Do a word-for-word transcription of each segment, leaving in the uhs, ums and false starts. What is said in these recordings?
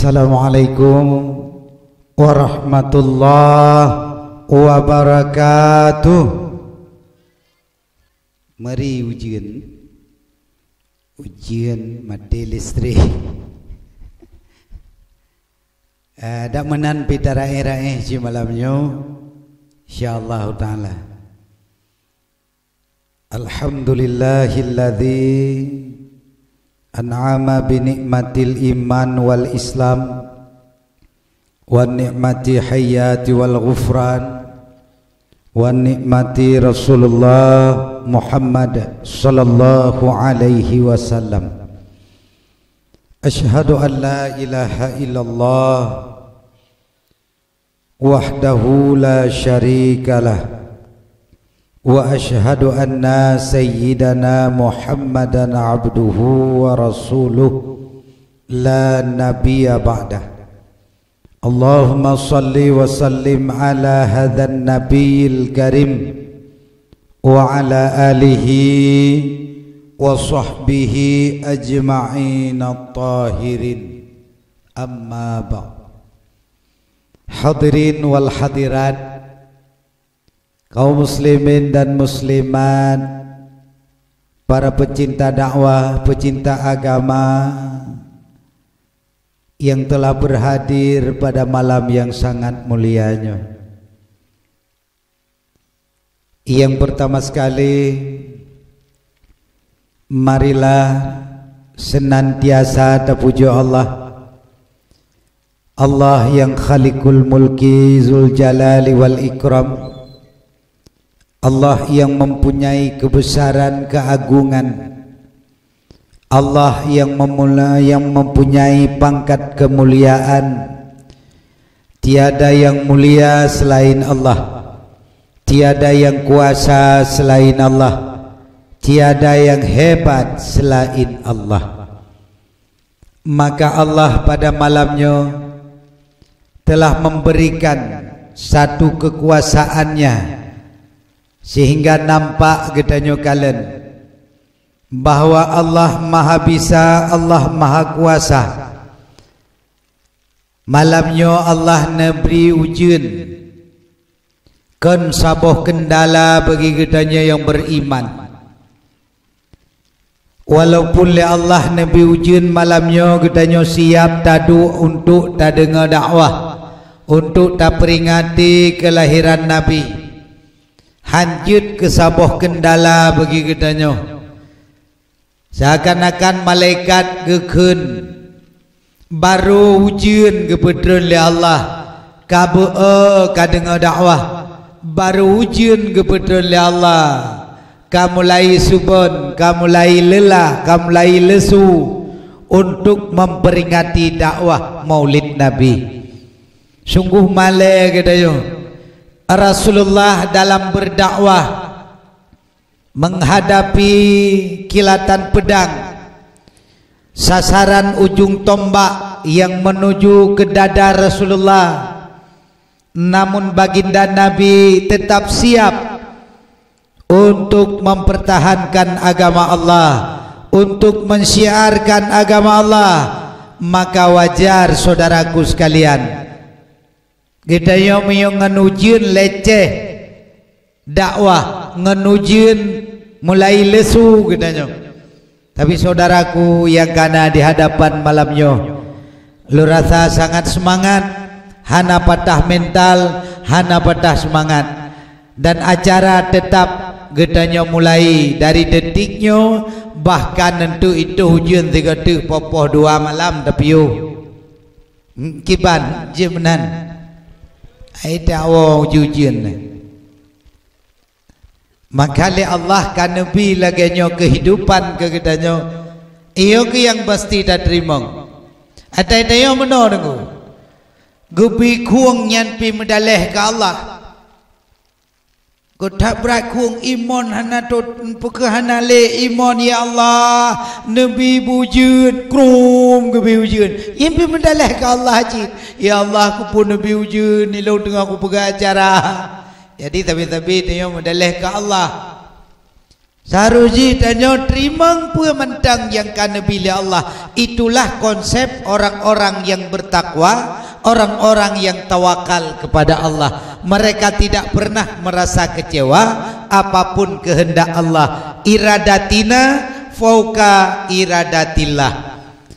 Assalamualaikum warahmatullahi wabarakatuh. Mari ujeuen. Ujeuen maté listrik. Eh, dak meunan pih taraéh-raéh cit malam nyoe, insya Allahu taala. Alhamdulillahilladzi an'ama bi ni'matil iman wal islam, wa ni'mati hayati wal ghufran, wa ni'mati Rasulullah Muhammad sallallahu alaihi wasallam. Asyhadu an la ilaha illallah wahdahu la syarikalah, wa asyhadu anna sayyidana Muhammadan abduhu wa rasuluh, la nabiyya ba'dah. Allahumma salli wa sallim ala hadzan nabiyil karim wa ala alihi wa sahbihi ajma'in at-tahirin. Amma ba'd. Hadirin wal hadirat, kaum muslimin dan muslimat, para pecinta dakwah, pecinta agama yang telah berhadir pada malam yang sangat mulia nyoe. Yang pertama sekali, marilah senantiasa tapujoe Allah. Allah yang Khaliqul Mulki Zul Jalali wal Ikram. Allah yang mempunyai kebesaran keagungan. Allah yang memula-, yang mempunyai pangkat kemuliaan. Tiada yang mulia selain Allah. Tiada yang kuasa selain Allah. Tiada yang hebat selain Allah. Maka Allah pada malam nyoe telah memberikan satu kekuasaan-Nya, sehingga nampak geutanyoe kalon bahwa Allah Maha Bisa, Allah Maha Kuasa. Malam nyoe Allah neubri ujeuen kon saboh keundala bagi geutanyoe nyang beriman. Walaupun lé Allah neubri ujeuen malam nyoe, geutanyoe siap taduek untuk tadeungoe dakwah, untuk taperingati keulahiran Nabi. Han jeuet keu saboh keundala bagi geutanyoe. Seakan-akan malaikat geukheun, barô ujeuen geupeutreun lé Allah, ka beu-e ka deungoe dakwah, barô ujeuen geupeutreun lé Allah, ka mulai subon, ka mulai leulah, ka mulai lesu untuk memperingati dakwah Maulid Nabi. Sungguh malée geutanyoe, Rasulullah dalam berdakwah menghadapi kilatan pedang, sasaran ujung tombak yang menuju ke dada Rasulullah. Namun baginda Nabi tetap siap untuk mempertahankan agama Allah, untuk mensyiarkan agama Allah. Maka wajar, saudaraku sekalian, geutanyoe meunyoe ngon ujeuen leceh dakwah, ngon ujeuen mulai lesu geutanyoe. Tapi saudaraku yang kana di hadapan malam nyoe, lôn rasa sangat seumangat, hana patah mental, hana patah seumangat. Dan acara teutap geutanyoe mulai dari detik nyoe, bahkan neuntu itôh ujeuen sigoe teuk poh-poh dua malam tapiôh. Hmm, kiban jeuet meunan. Ai tawoe ujeuen-ujeuen nyan. Maka lé Allah ka neubri lagée nyoe keuhidupan keu geutanyoe, iyo keuh nyang pasti tateurimong. Atai tanyoe meunoe deungoe. Geubri khueng nyan pih meudaleh keu Allah. Geutabrak khueng, imon hana tot, peu kheueh hana lé imon, "Ya Allah, neubri ujeuen," krum geubri ujeuen. Nyan pih meudaleh keu Allah cit, "Ya Allah, keupeue neubri ujeuen, ilôn teungoh kupeugah acara." Jadi, sabe-sabe tanyoe meudaleh keu Allah. Seharus jih tanyoe teurimong peue mantong nyang ka neubri lé Allah. Itulah konsep orang-orang yang bertakwa, orang-orang yang tawakal kepada Allah. Mereka tidak pernah merasa kecewa apapun kehendak Allah. Iradatina fauqa iradatillah.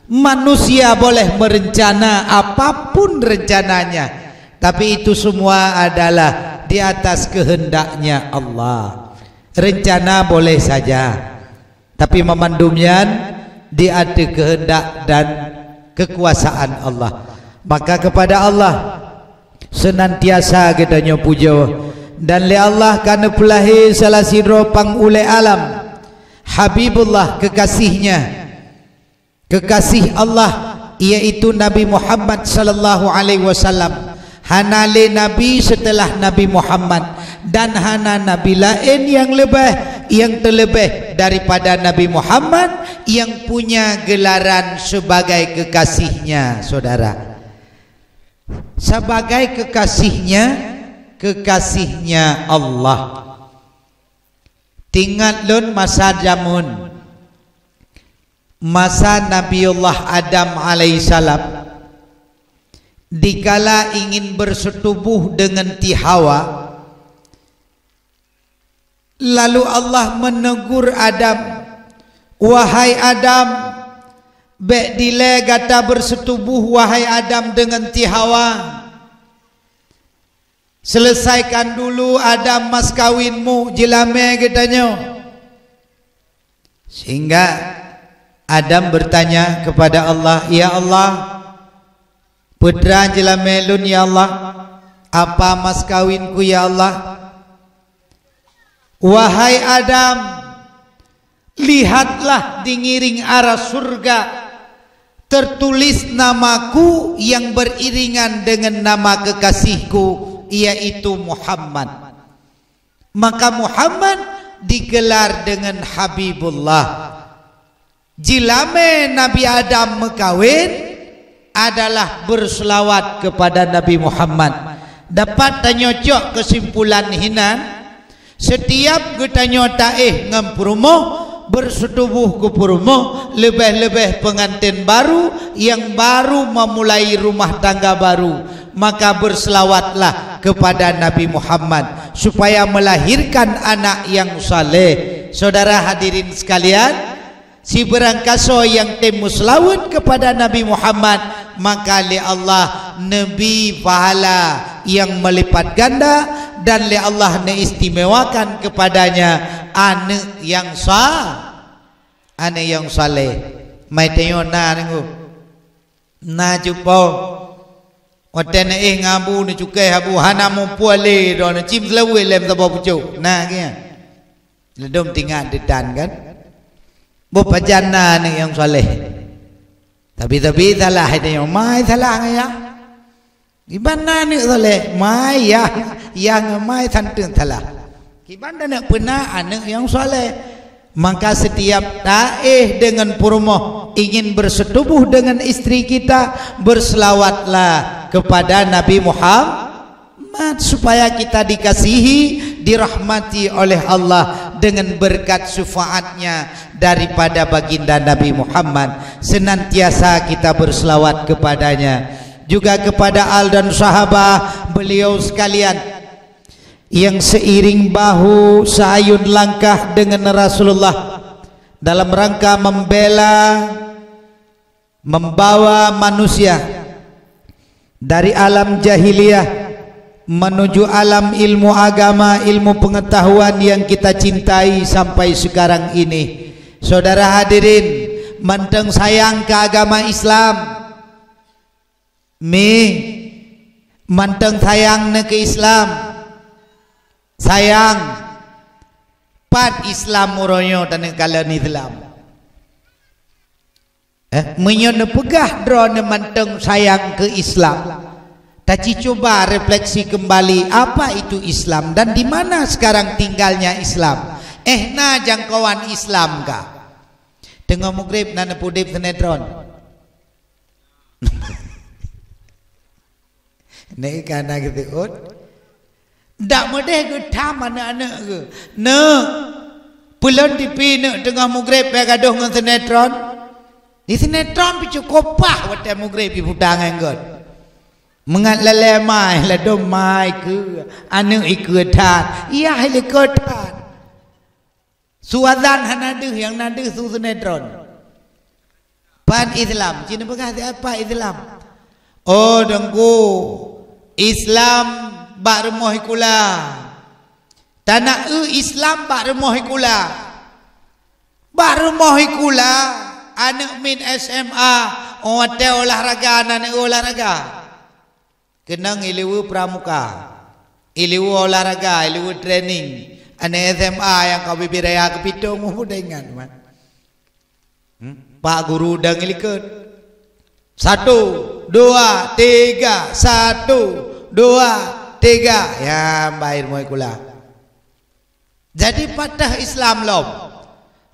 Manusia boleh merencana apapun rencananya, tapi itu semua adalah di atas kehendaknya Allah. Rencana boleh saja, tapi mamandum nyan di ateueh keuheundak dan keukuasaan Allah. Maka kepada Allah seunantiasa geutanyoe pujoe, dan lé Allah ka neupeulahé salah sidroe pang ulée alam, Habibullah, kekasih-Nya. Kekasih Allah, yaitu Nabi Muhammad sallallahu alaihi wasallam. Hana lé nabi setelah Nabi Muhammad, dan hana nabi laén nyang leubeh, nyang teuleubeh daripada Nabi Muhammad, nyang punya gelaran sebagai kekasih-Nya, saudara. Sebagai kekasih-Nya, kekasih-Nya Allah. Teuingat lôn masa jameun, masa Nabiullah Adam alaihissalam, dikala ingin berseutuboh deungon Ti Hawa, lalu Allah menegur Adam, "Wahai Adam, bék dilée gata berseutuboh, wahai Adam, deungon Ti Hawa." Selesaikan dulu Adam mas kawinmu, jeulamé geutanyoe. Sehingga Adam bertanya kepada Allah, "Ya Allah, peue teuma jeulamé lôn, ya Allah? Apa mas kawinku, ya Allah?" Wahai Adam, lihatlah di ngiring arah surga, tertulis namaku yang beriringan dengan nama kekasihku, yaitu Muhammad. Maka Muhammad digelar dengan Habibullah. Jeulamé Nabi Adam meukawen adalah berselawat kepada Nabi Muhammad. Dapat tanyoe cok keusimpulan hinan, setiap geutanyoe taéh ngon peurumoh, berseutuboh keu peurumoh, leubeh-leubeh peunganten baru nyang baru memulai rumah tangga baru, maka berselawatlah kepada Nabi Muhammad supaya melahirkan anak yang saleh. Saudara hadirin sekalian, sibarang kasoe nyang tem meuseulaweuet keupada Nabi Muhammad, maka lé Allah neubri pahala nyang meulipat ganda, dan lé Allah neuistimewakan keupadanya aneuëk nyang sa-, aneuëk nyang saleh. Mai tanyoe na deungoe. Na cupo. Watée neuéh ngon abu, neucukai abu, hana muphom lé droeneuh, cit meuseulaweuet lé meusaboh pucok. Na keuh nyan. Ladom teuingat deutan kan? Boh pajan na aneuëk nyang saleh. Tapi-tapi salah hai tanyoe, mai salah ngon yah. Kiban na aneuëk saleh, mai yah, yah ngon mai santeueng salah. Kiban taneuk peuna aneuëk nyang saleh. Maka setiap taéh deungon peurumoh ingin bersetubuh dengan istri kita, berselawatlah kepada Nabi Muhammad supaya kita dikasihi, dirahmati oleh Allah dengan berkat syafaatnya daripada baginda Nabi Muhammad. Senantiasa kita berselawat kepadanya. Juga kepada al dan sahabat beliau sekalian yang seiring bahu seayun langkah dengan Rasulullah dalam rangka membela, membawa manusia dari alam jahiliyah menuju alam ilmu agama, ilmu pengetahuan yang kita cintai sampai sekarang ini. Saudara hadirin, mantong sayang keu agama Islam. Mi, mantong sayang neukeu Islam. Sayang, pat Islam uroe nyoe taneuk kalon Islam? Eh, meunyoe neupeugah droeneuh mantong sayang keu Islam, taci cuba refleksi kembali, apa itu Islam dan di mana sekarang tinggalnya Islam? Eh, na jangkauan Islam kah? Teungoh mugreb na neupudeb sinetron. Neuk kana geuseuôt. Dak meudeh geutham aneuëk-aneuëk geuh. Neuk, Peulon T V neuk teungoh mugreb bèk gadôh ngon sinetron. Di sinetron pih cukôp paih watèe mugreb iputa ngon gèt. Mangat lalè mai, ladôm mai keu aneuk ikeu that. Yah likot that. Su azan hana deuh, nyang na deuh su sinetron. Pat Islam? Cit neupeugah siat pat Islam. Oh, Teungku, Islam bak rumoh sikula. Tana eu Islam bak rumoh sikula. Bak rumoh sikula, aneuk miet S M A, watèe olahraga, na aneuk olahraga. Keunong ileue pramuka, ileue olahraga, ileue training. Aneuk S M A nyang ka bibit raya keupitong, mudah ingat, man. Hmm? Pak guru dang ilikot. Satu, dua, tiga, satu, dua, tiga. Ya, baik, rumoh sikula. Jadi, pat Islam lom.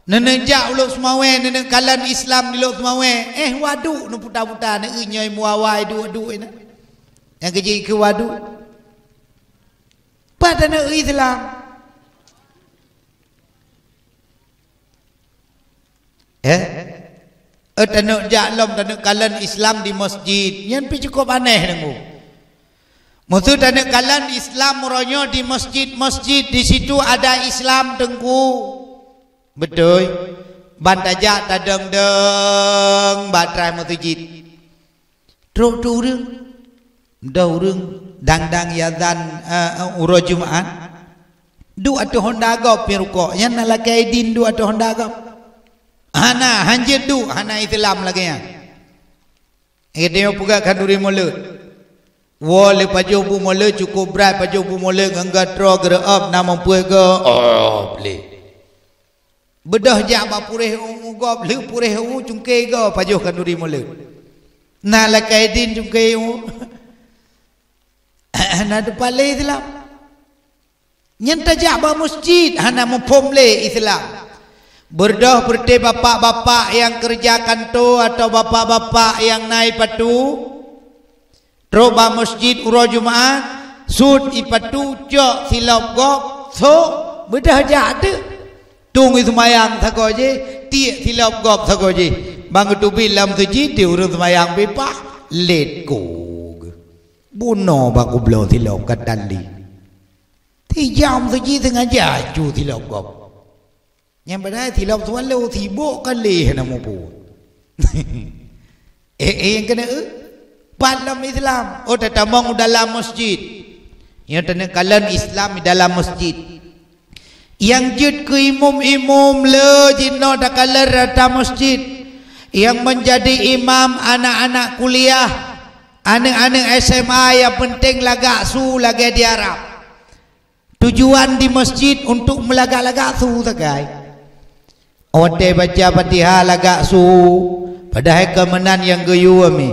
Neuneuk jak u Lhokseumawe, neuneuk kalon Islam di Lhokseumawe. Eh, waduk neuputa-puta, neueu nyoe muawai duek-duek na. Nyang keujih keu waduk. Pat taneuk Islam. Eh? Eh, taneuk jak lom, taneuk kalon Islam di masjid. Nyan pih cukôp aneh, Teungku. Maksud taneuk kalon Islam uroe nyoe di masjid-masjid, di situ ada Islam, Teungku. Beutôi. Ban tajak tadong-dong bak trai meuseujid. Trok tu ureueng. Dong ureueng dang-dang iazan, eh, uroe Jumat. Duek ateueh honda gob pieng rukok. Nyan na lakèe idin duek ateueh honda gob? Hana, hanjeuet duek, hana Islam lagèe nyan. Geutanyoe peugah khanduri mulod. Woe lé pajoh bu mulod, cukôp brat pajoh bu mulod, ngon geutroe geureu'ob na muphom gob lé. Beudôh jak bak puréh u gob, lheueh puréh u cungké gob pajoh khanduri mulod. Na lakèe idin cungké u. Hana teupalé Islam. Nyan tajak bak masjid, hana muphom lé Islam. Beudôh beureuté bapak-bapak nyang keureuja kantô atawa bapak-bapak nyang na ipatu, trok bak masjid uroe Jumat, sut ipatu, cok silop gob, sôk, beudôh jak teuk. Tueng seumayang sagoe jih, tiek silop gob sagoe jih. Ban geuteubiet lam seujid, di ureueng seumayang pih paih, lét ku. Bunoe bak kubloe silop ka tali. Tijam seujid sengaja cu silop gob. Nyang padahai silop swallow sibok ka lé hana muphom. Eh, eh, nyang keuneuk, eh? Pat lom Islam. Oh, tatamong u dalam masjid. Nyoe taneuk kalon Islam di dalam masjid. Nyang jeuet keu imum-imum le jinoe takalon rata masjid. Nyang meunjadi imam aneuk-aneuk kuliah, aneuk-aneuk S M A nyang peunteng lagak su lagèe di Arab. Tujuan di masjid untuk meulagak-lagak su sagai. Watèe baca Fatihah lagak su, padahai kon meunan nyang geuyue mi.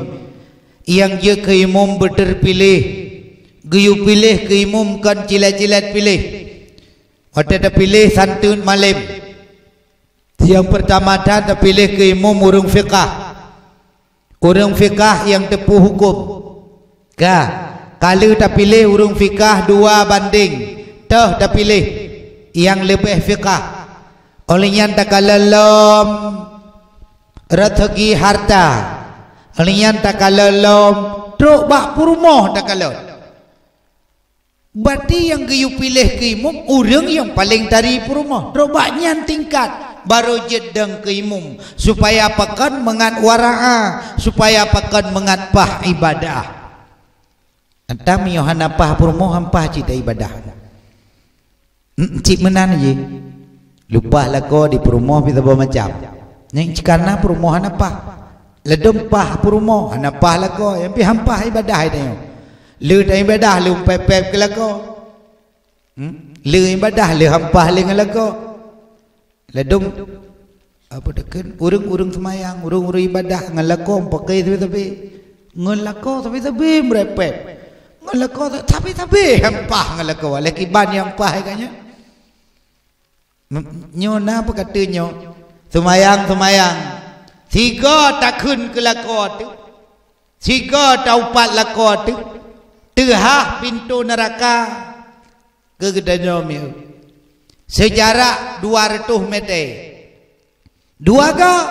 Nyang jeuet keu imum beuteupiléh. Geuyue piléh keu imum kon cilét-cilét piléh. Watèe tapiléh santeut malém. Nyang peurtama that tapiléh keu imum ureueng fiqah. Ureueng fiqah nyang teupeu huköm. Ka, ka lheueh tapiléh ureueng fiqah dua bandéng, toh tapiléh nyang leubeh fiqah. Óh lheueh nyan takalon lom reuzeuki harta. Óh lheueh nyan takalon lom trok bak peurumoh takalon. Berarti nyang geuyue piléh keu imum ureueng nyang paleng tari peurumoh. Trok bak nyan tingkat, barô jeuet dong keu imum, supaya pakon mangat wara'a, supaya pakon mangat paih ibadah. Ata meunyoe hana paih peurumoh, han paih cit ibadah. Cit meunan jih. Leupah lakoe di peurumoh pih saboh macam. Nyang cit kareuna peurumoh hana paih. Ladôm paih peurumoh, hana paih lakoe, nyan pih han paih ibadah tanyoe. Le tanyoe ibadah, le pép-pép keu lakoe. Hmm? Le ibadah, le han paih le ngon lakoe. Ladôm, apa takheun, ureueng-ureueng seumayang, ureueng-ureueng ibadah ngon lakoe pakai sabe-sabe. Ngon lakoe sabe-sabe meurepet. Ngon lakoe sabe-sabe han paih ngon lakoe. Lé kiban nyang paih agaknya. Nyoe na peukata nyoe, seumayang-seumayang, sigoe takheun keu lakoe teuh, sigoe taupat lakoe teuh, teuhah pintoe neuraka keu geutanyoe mieu. Seujarak dua reutôh mete. Dua goe.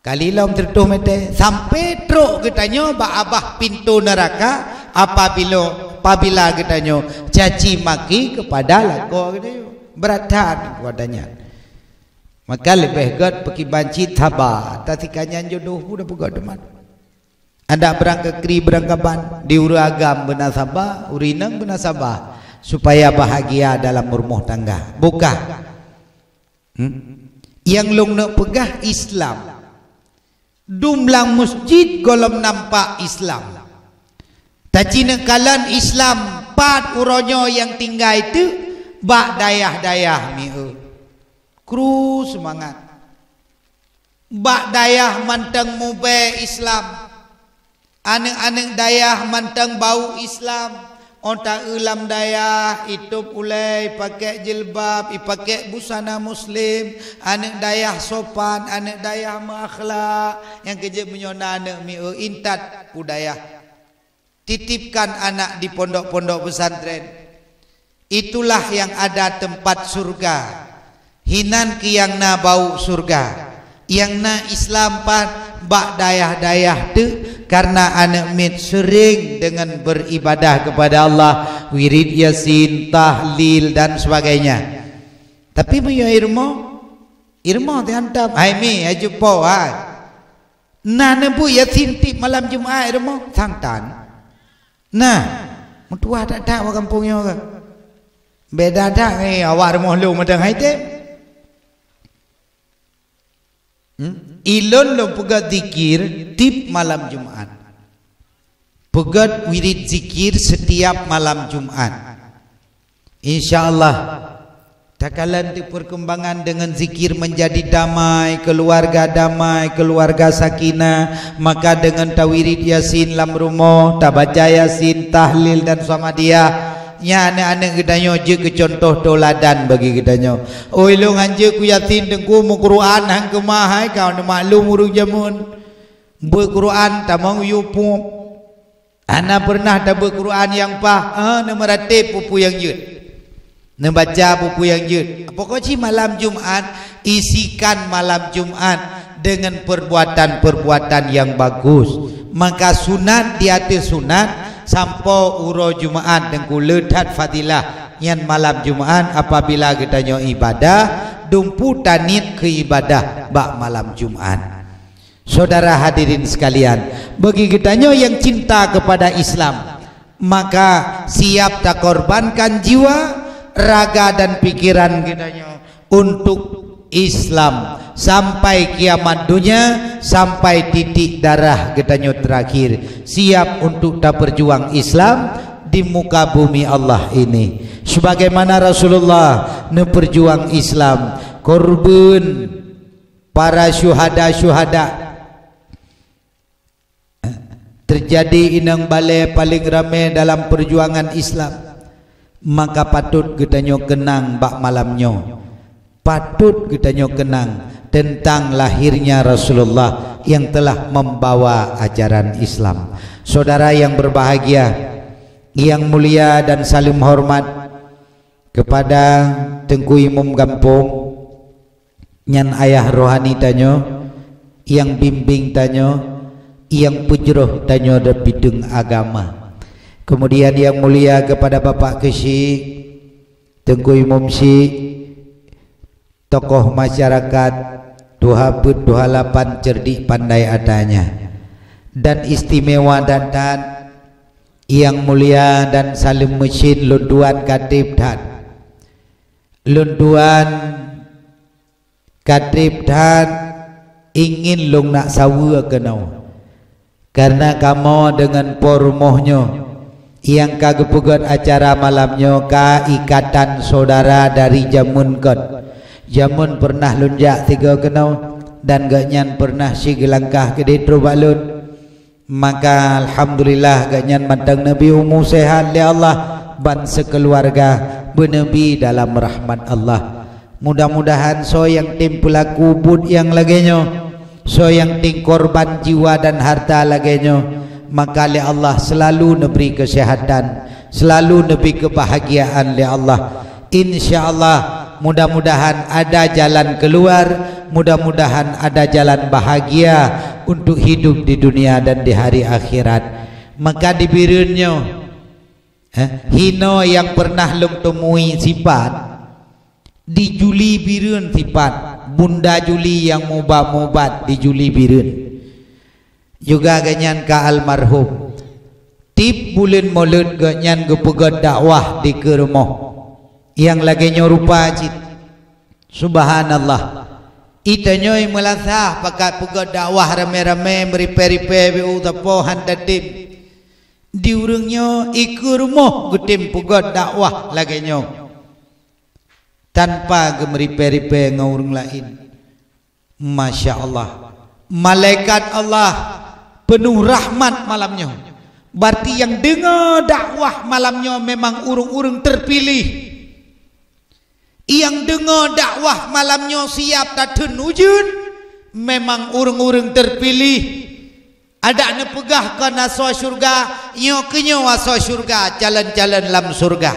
Kali lom seureutôh mete. Sampai trok geutanyoe bak abah pintoe neuraka apabila, apabila geutanyoe caci maki keupada lakoe geutanyoe. Brat that keupada nyan. Maka leubeh gét peukiban cit saba. Atas ikan nyan jodoh pun dah peugah teuma. Adak beurangkakri beurangkaban, di ureuëng agam beuna saba, ureuëng inong beuna saba, supaya bahagia dalam rumoh tangga. Bukah. Hmm? Nyang lôn neuk peugah Islam. Dum lam masjid gohlom nampak Islam. Taci neukalon Islam pat uroe nyoe nyang tinggai teuk bak dayah-dayah mieu. Kru seumangat. Bak dayah mantong mubée Islam. Aneuëk-aneuëk dayah mantong bau Islam. Ôn ta-eu lam dayah, itôb ulée, ipakée jilbab, ipakée busana muslim. Aneuëk dayah sopan, aneuëk dayah meuakhlak. Nyang keujeuet meunyoe na aneuëk mieu intat u dayah. Titipkan anak di pondok-pondok pesantren. Itulah yang ada tempat surga. Hinan keu nyang na bau surga. Nyang na Islam pat bak dayah-dayah teuk, karena aneuëk miet sering dengan beribadah kepada Allah, wirid Yasin, tahlil dan sebagainya. Tapi meunyoe i rumoh, i rumoh teuhantam, "Hai mi, hai jumpa, hai." Na neubeuet Yasin tiep malam Jumat i rumoh? Sang tan. Nah, meutuwah that-that bak gampông nyoe ka. Beda that ngon awak rumoh lôn mantong hai tem. Hmm? Ilôn lôn peugét zikir tiep malam Jumat. Peugét wirid zikir setiap malam Jumat. Insya Allah, takalon teuk perkembangan dengan zikir menjadi damai, keluarga damai, keluarga sakinah, maka dengan tawirid Yasin lam rumoh, tabaca Yasin, tahlil dan Samadiyah, nyan aneuëk-aneuëk geutanyoe jeuet keu contoh teuladan bagi geutanyoe. Oi, lôn hanjeuet ku Yasin teungku, meuquran han keumah hai, kau neumaklum ureuëng jameun. Beuet Quran tamong yue pueb. Hana peureunah tabeuet Quran nyang paih, eh, neumeuratéb peue-peue nyang jeuet. Neubaca peue-peue nyang jeuet. Pokok cit malam Jumat, isikan malam Jumat dengan perbuatan-perbuatan yang bagus. Maka sunat di ateueh sunat, sampoe uroe Jumat teungku le that fadilah nyan malam Jumat apabila geutanyoe ibadah, dumpeue taniet keu ibadah bak malam Jumat. Saudara hadirin sekalian, bagi geutanyoe nyang cinta kepada Islam, maka siap takorbankan jiwa, raga dan pikiran geutanyoe untuk Islam sampai kiamat dunia, sampai titik darah geutanyoe terakhir. Siap untuk taperjuang Islam di muka bumi Allah ini. Sebagaimana Rasulullah neuperjuang Islam, korban para syuhada-syuhada. Terjadi inong balée paleng ramé dalam perjuangan Islam, maka patut geutanyoe keunang bak malam nyoe. Patut geutanyoe keunang teuntang lahirnya Rasulullah nyang telah membawa ajaran Islam. Saudara yang berbahagia, yang mulia dan salim hormat kepada Teungku Imum Gampông, nyan ayah rohani tanyoe, nyang bimbing tanyoe, nyang peujroh tanyoe di bideueng agama. Kemudian yang mulia kepada Bapak Keuchik, Teungku Imum Chik, tokoh masyarakat, tuha peuet tuha lapan cerdik pandai adanya. Dan istimewa that-that, yang mulia dan saleuem meucin lôn tuan ka treb that. Lôn tuan ka treb that ingin lôn nak saweue keunoe. Karena kamoe deungon po rumoh nyoe nyang ka geupeugét acara malam nyoe ka ikatan saudara dari jameun kon. Jameun peureunah lôn jak sigoe keunoe dan gobnyan peureunah sigeulangkah keudeh trok bak lôn. Maka alhamdulillah gobnyan mantong neubri umu sehat lé Allah ban seukeuluwarga beuneubi dalam rahmat Allah. Mudah-mudahan soe nyang tem peulaku buet nyang lagée nyoe, soe nyang tem korban jiwa dan harta lagée nyoe, maka lé Allah seulalu neubri keuseuhatan, seulalu neubri keubahagiaan lé Allah. Insya Allah, mudah-mudahan ada jalan keluar, mudah-mudahan ada jalan bahagia untuk hidup di dunia dan di hari akhirat. Maka di Bireuen nyoe, eh, hino nyang pernah lôn temui sipat, di Juli Bireuen sipat, Bunda Juli nyang muba-mubat di Juli Bireuen. Juga gobnyan ka almarhum. Tiep buleuen Molot gobnyan geupeugét dakwah di keue rumoh. Nyang lagée nyoe rupa cit. Subhanallah. Itanyoe meulasah pakat peugét dakwah ramé-ramé, meuripée-ripée beu sapo han tatem. Di ureuëng nyoe i keue rumoh geutem peugét dakwah lagée nyoe, tanpa geumeuripée-ripée ngon ureuëng laén. Masya Allah. Malaikat Allah peunoh rahmat malam nyoe. Berarti nyang deungoe dakwah malam nyoe memang ureuëng-ureuëng terpilih. Nyang deungoe dakwah malam nyoe siap tatheun ujeuen, memang ureuëng-ureuëng terpilih. Adak neupeugah kon asoe syeuruga, nyoe keunyoe asoe syeuruga, calon-calon lam syeuruga.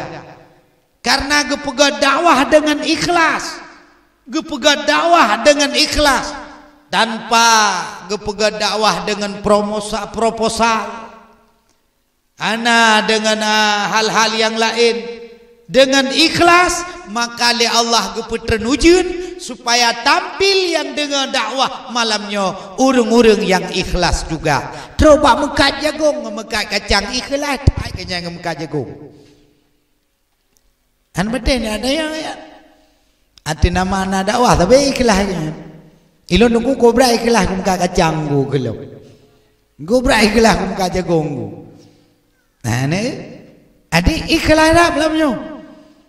Karena geupeugét dakwah deungon ikhlas. Geupeugét dakwah deungon ikhlas. Tanpa geupeugét dakwah deungon promosa-, proposal. Hana deungon, ah, hal-hal nyang laén. Deungon ikhlas, maka lé Allah geupeutrön ujeuen supaya tampil nyang deungoe dakwah malam nyoe ureuëng-ureuëng nyang ikhlas juga. Trok bak meukat jagong ngon meukat kacang ikhlas, that keu nyang meukat jagong. Hana batée nyan, ada nyang, ya. Até nama na dakwah, tapi ikhlas nyan. Ilôn nunggu kobra ikhlas keu meukat kacang gu keu lôn. Kobra ikhlas keu meukat jagong gu. Nah, ni. Até ikhlas rab lam nyoe.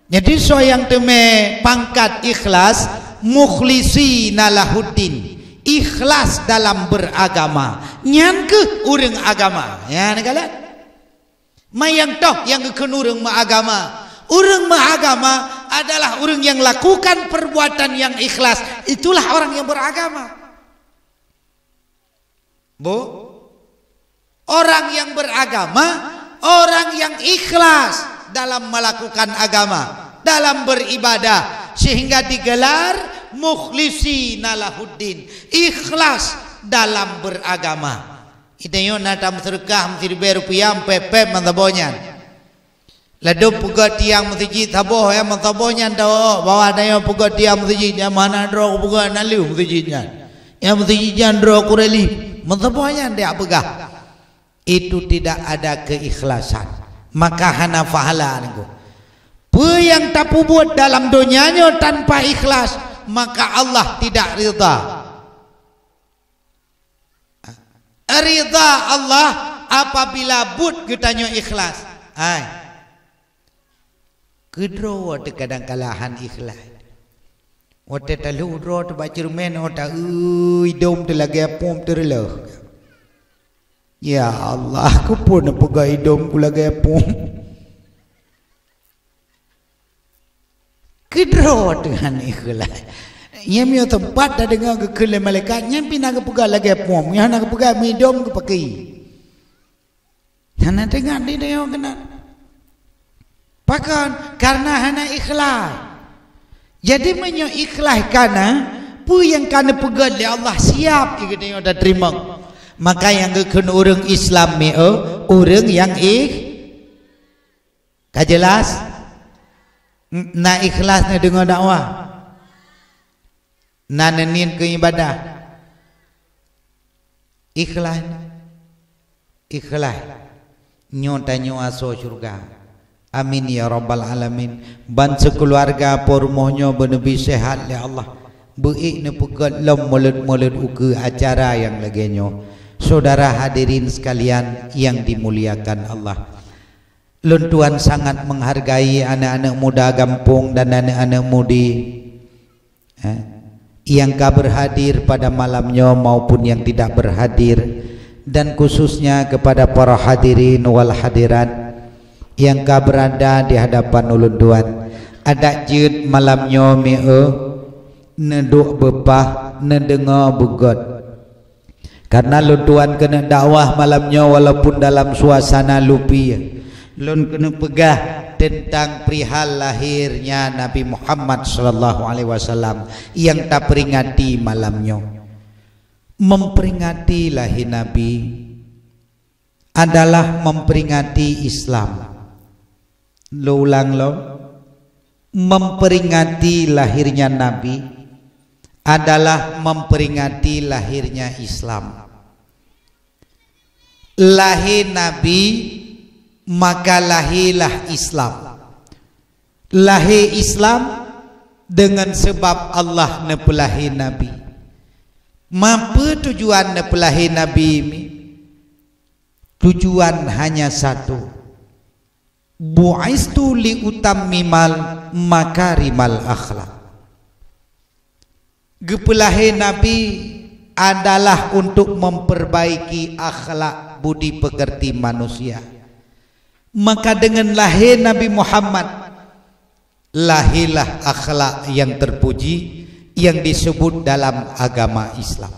Jadi, soe nyang teumé pangkat ikhlas, mukhlisina lahuddin. Ikhlas dalam beragama. Nyan keuh ureuëng agama. Nyan kalon. Manyang toh nyang geukheun ureuëng meuagama. Ureuëng meuagama adalah ureuëng yang lakukan perbuatan yang ikhlas. Itulah orang yang beragama. Bu? Orang yang beragama, orang yang ikhlas dalam melakukan agama, dalam beribadah, sehingga digelar mukhlisina lahuddin, ikhlas dalam beragama. Itanyoe na tameuseudeukah meusiribée rupiah, pép-pép meusaboh nyan. Ladôm peugét tiang meuseujid saboh, ya, meusaboh nyan tawoe, bahwa tanyoe peugét tiang meuseujid, nyang hana droe kupeugét na lheueh meuseujid nyan. Nyang meuseujid nyan droe Quraili, meusaboh nyan dia peugah. Itu tidak ada keikhlasan. Maka hana pahala nunggu. Peue nyang tapeubuet dalam donya nyoe tanpa ikhlas, maka Allah tidak ridha. Ridha Allah apabila buet geutanyoe ikhlas. Hai. Keudroe teuh kadang kala han ikhlas. Watée talheueh droe teuh bak ceureumen, oh, ta-eu idôm teuh lagée apom teureulôh. Ya Allah, keupeue neupeugah idôm ku lagée apom? Keudroe teuh han ikhlas. Nyan meunyoe teumpat tadeungoe geukheun lé malaikat, nyan pih na geupeugah lagée pom, nyan na geupeugah meudom geupaki. Hana teuingat di tanyoe keunan. Pakon? Karena hana ikhlas. Jadi meunyoe ikhlas kana, peue nyang ka neupeugét lé Allah siap geutanyoe tateurimong. Maka nyang geukheun ureuëng Islam mieu, ureuëng nyang ikh-, Ka jelas? N-, na ikhlas neudeungoe dakwah? Na neuniet keu ibadah? Ikhlas. Ikhlas. Nyoe tanyoe asoe syeuruga. Amin ya rabbal alamin. Ban sikeuluarga po rumoh nyoe beuneubi seuhat lé Allah. Beuék neupeugét lom mulod-mulod ukeue acara nyang lagée nyoe. Syedara hadirin sekalian yang dimuliakan Allah. Lôn tuan sangat menghargai aneuk-aneuk muda gampông dan aneuk-aneuk mudi, eh, nyang ka berhadir pada malam nyoe maupun nyang tidak berhadir, dan khususnya kepada para hadirin wal hadirat nyang ka berada di hadapan ulôn tuan. Adak jeuet malam nyoe mieu neuduek beupah, neudeungoe beugét. Karena lôn tuan keuneuk dakwah malam nyoe walaupun dalam suasana lupi, lôn keuneuk peugah tentang perihal lahirnya Nabi Muhammad sallallahu alaihi wasallam yang taperingati malam nyoe. Memperingati lahé Nabi adalah memperingati Islam. Lôn ulang lom, memperingati lahirnya Nabi adalah memperingati lahirnya Islam. Lahé Nabi, maka lahélah Islam. Lahé Islam deungon sabab Allah neupeulahé Nabi. Ma peue tujuan neupeulahé Nabi mi? Tujuan hanya satu. "Bu'istu li utammimal makarimal akhlak." Geupeulahé Nabi adalah untuk memperbaiki akhlak budi pekerti manusia. Maka deungon lahé Nabi Muhammad, lahélah akhlak yang terpuji yang disebut dalam agama Islam.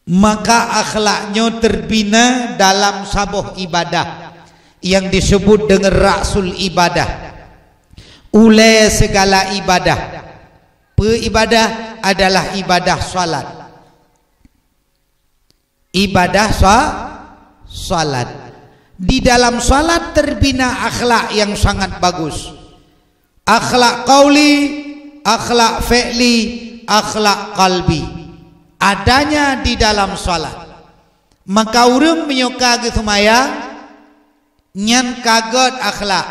Maka akhlak nyoe terbina dalam saboh ibadah yang disebut dengan rasul ibadah. Ulée segala ibadah. Peue ibadah? Adalah ibadah salat. Ibadah sa-, salat. Di dalam salat terbina akhlak yang sangat bagus. Akhlak qauli, akhlak fi'li, akhlak qalbi. Adanya di dalam salat. Maka ureuëng meunyoe ka geuseumayang, nyan ka gét akhlak.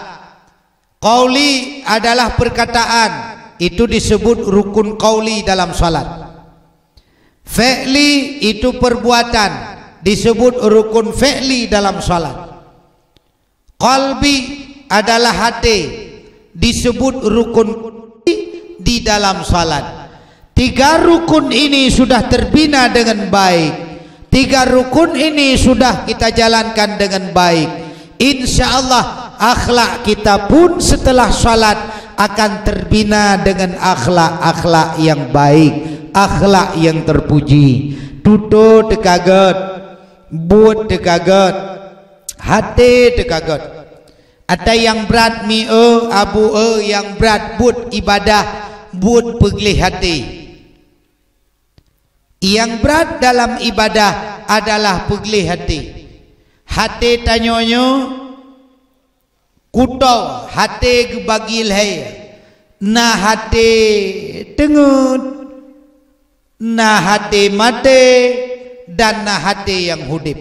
Qauli adalah perkataan, itu disebut rukun qauli dalam salat. Fi'li itu perbuatan, disebut rukun fi'li dalam salat. Qalbi adalah hati, disebut rukun di dalam salat. Tiga rukun ini sudah terbina dengan baik, tiga rukun ini sudah kita jalankan dengan baik, insya Allah akhlak kita pun setelah salat akan terbina dengan akhlak-akhlak yang baik, akhlak yang terpuji. Tutoe teuka gét, buet teuka gét, hati teuka gét. Ata nyang brat mi eu, abu eu, nyang brat buet ibadah, buet peugleh hati. Nyang brat dalam ibadah adalah peugleh hati. Hati tanyoe nyoe kutoe, hati geubagi lhée, na hati teungeut, na hati maté, dan na hati nyang udeb.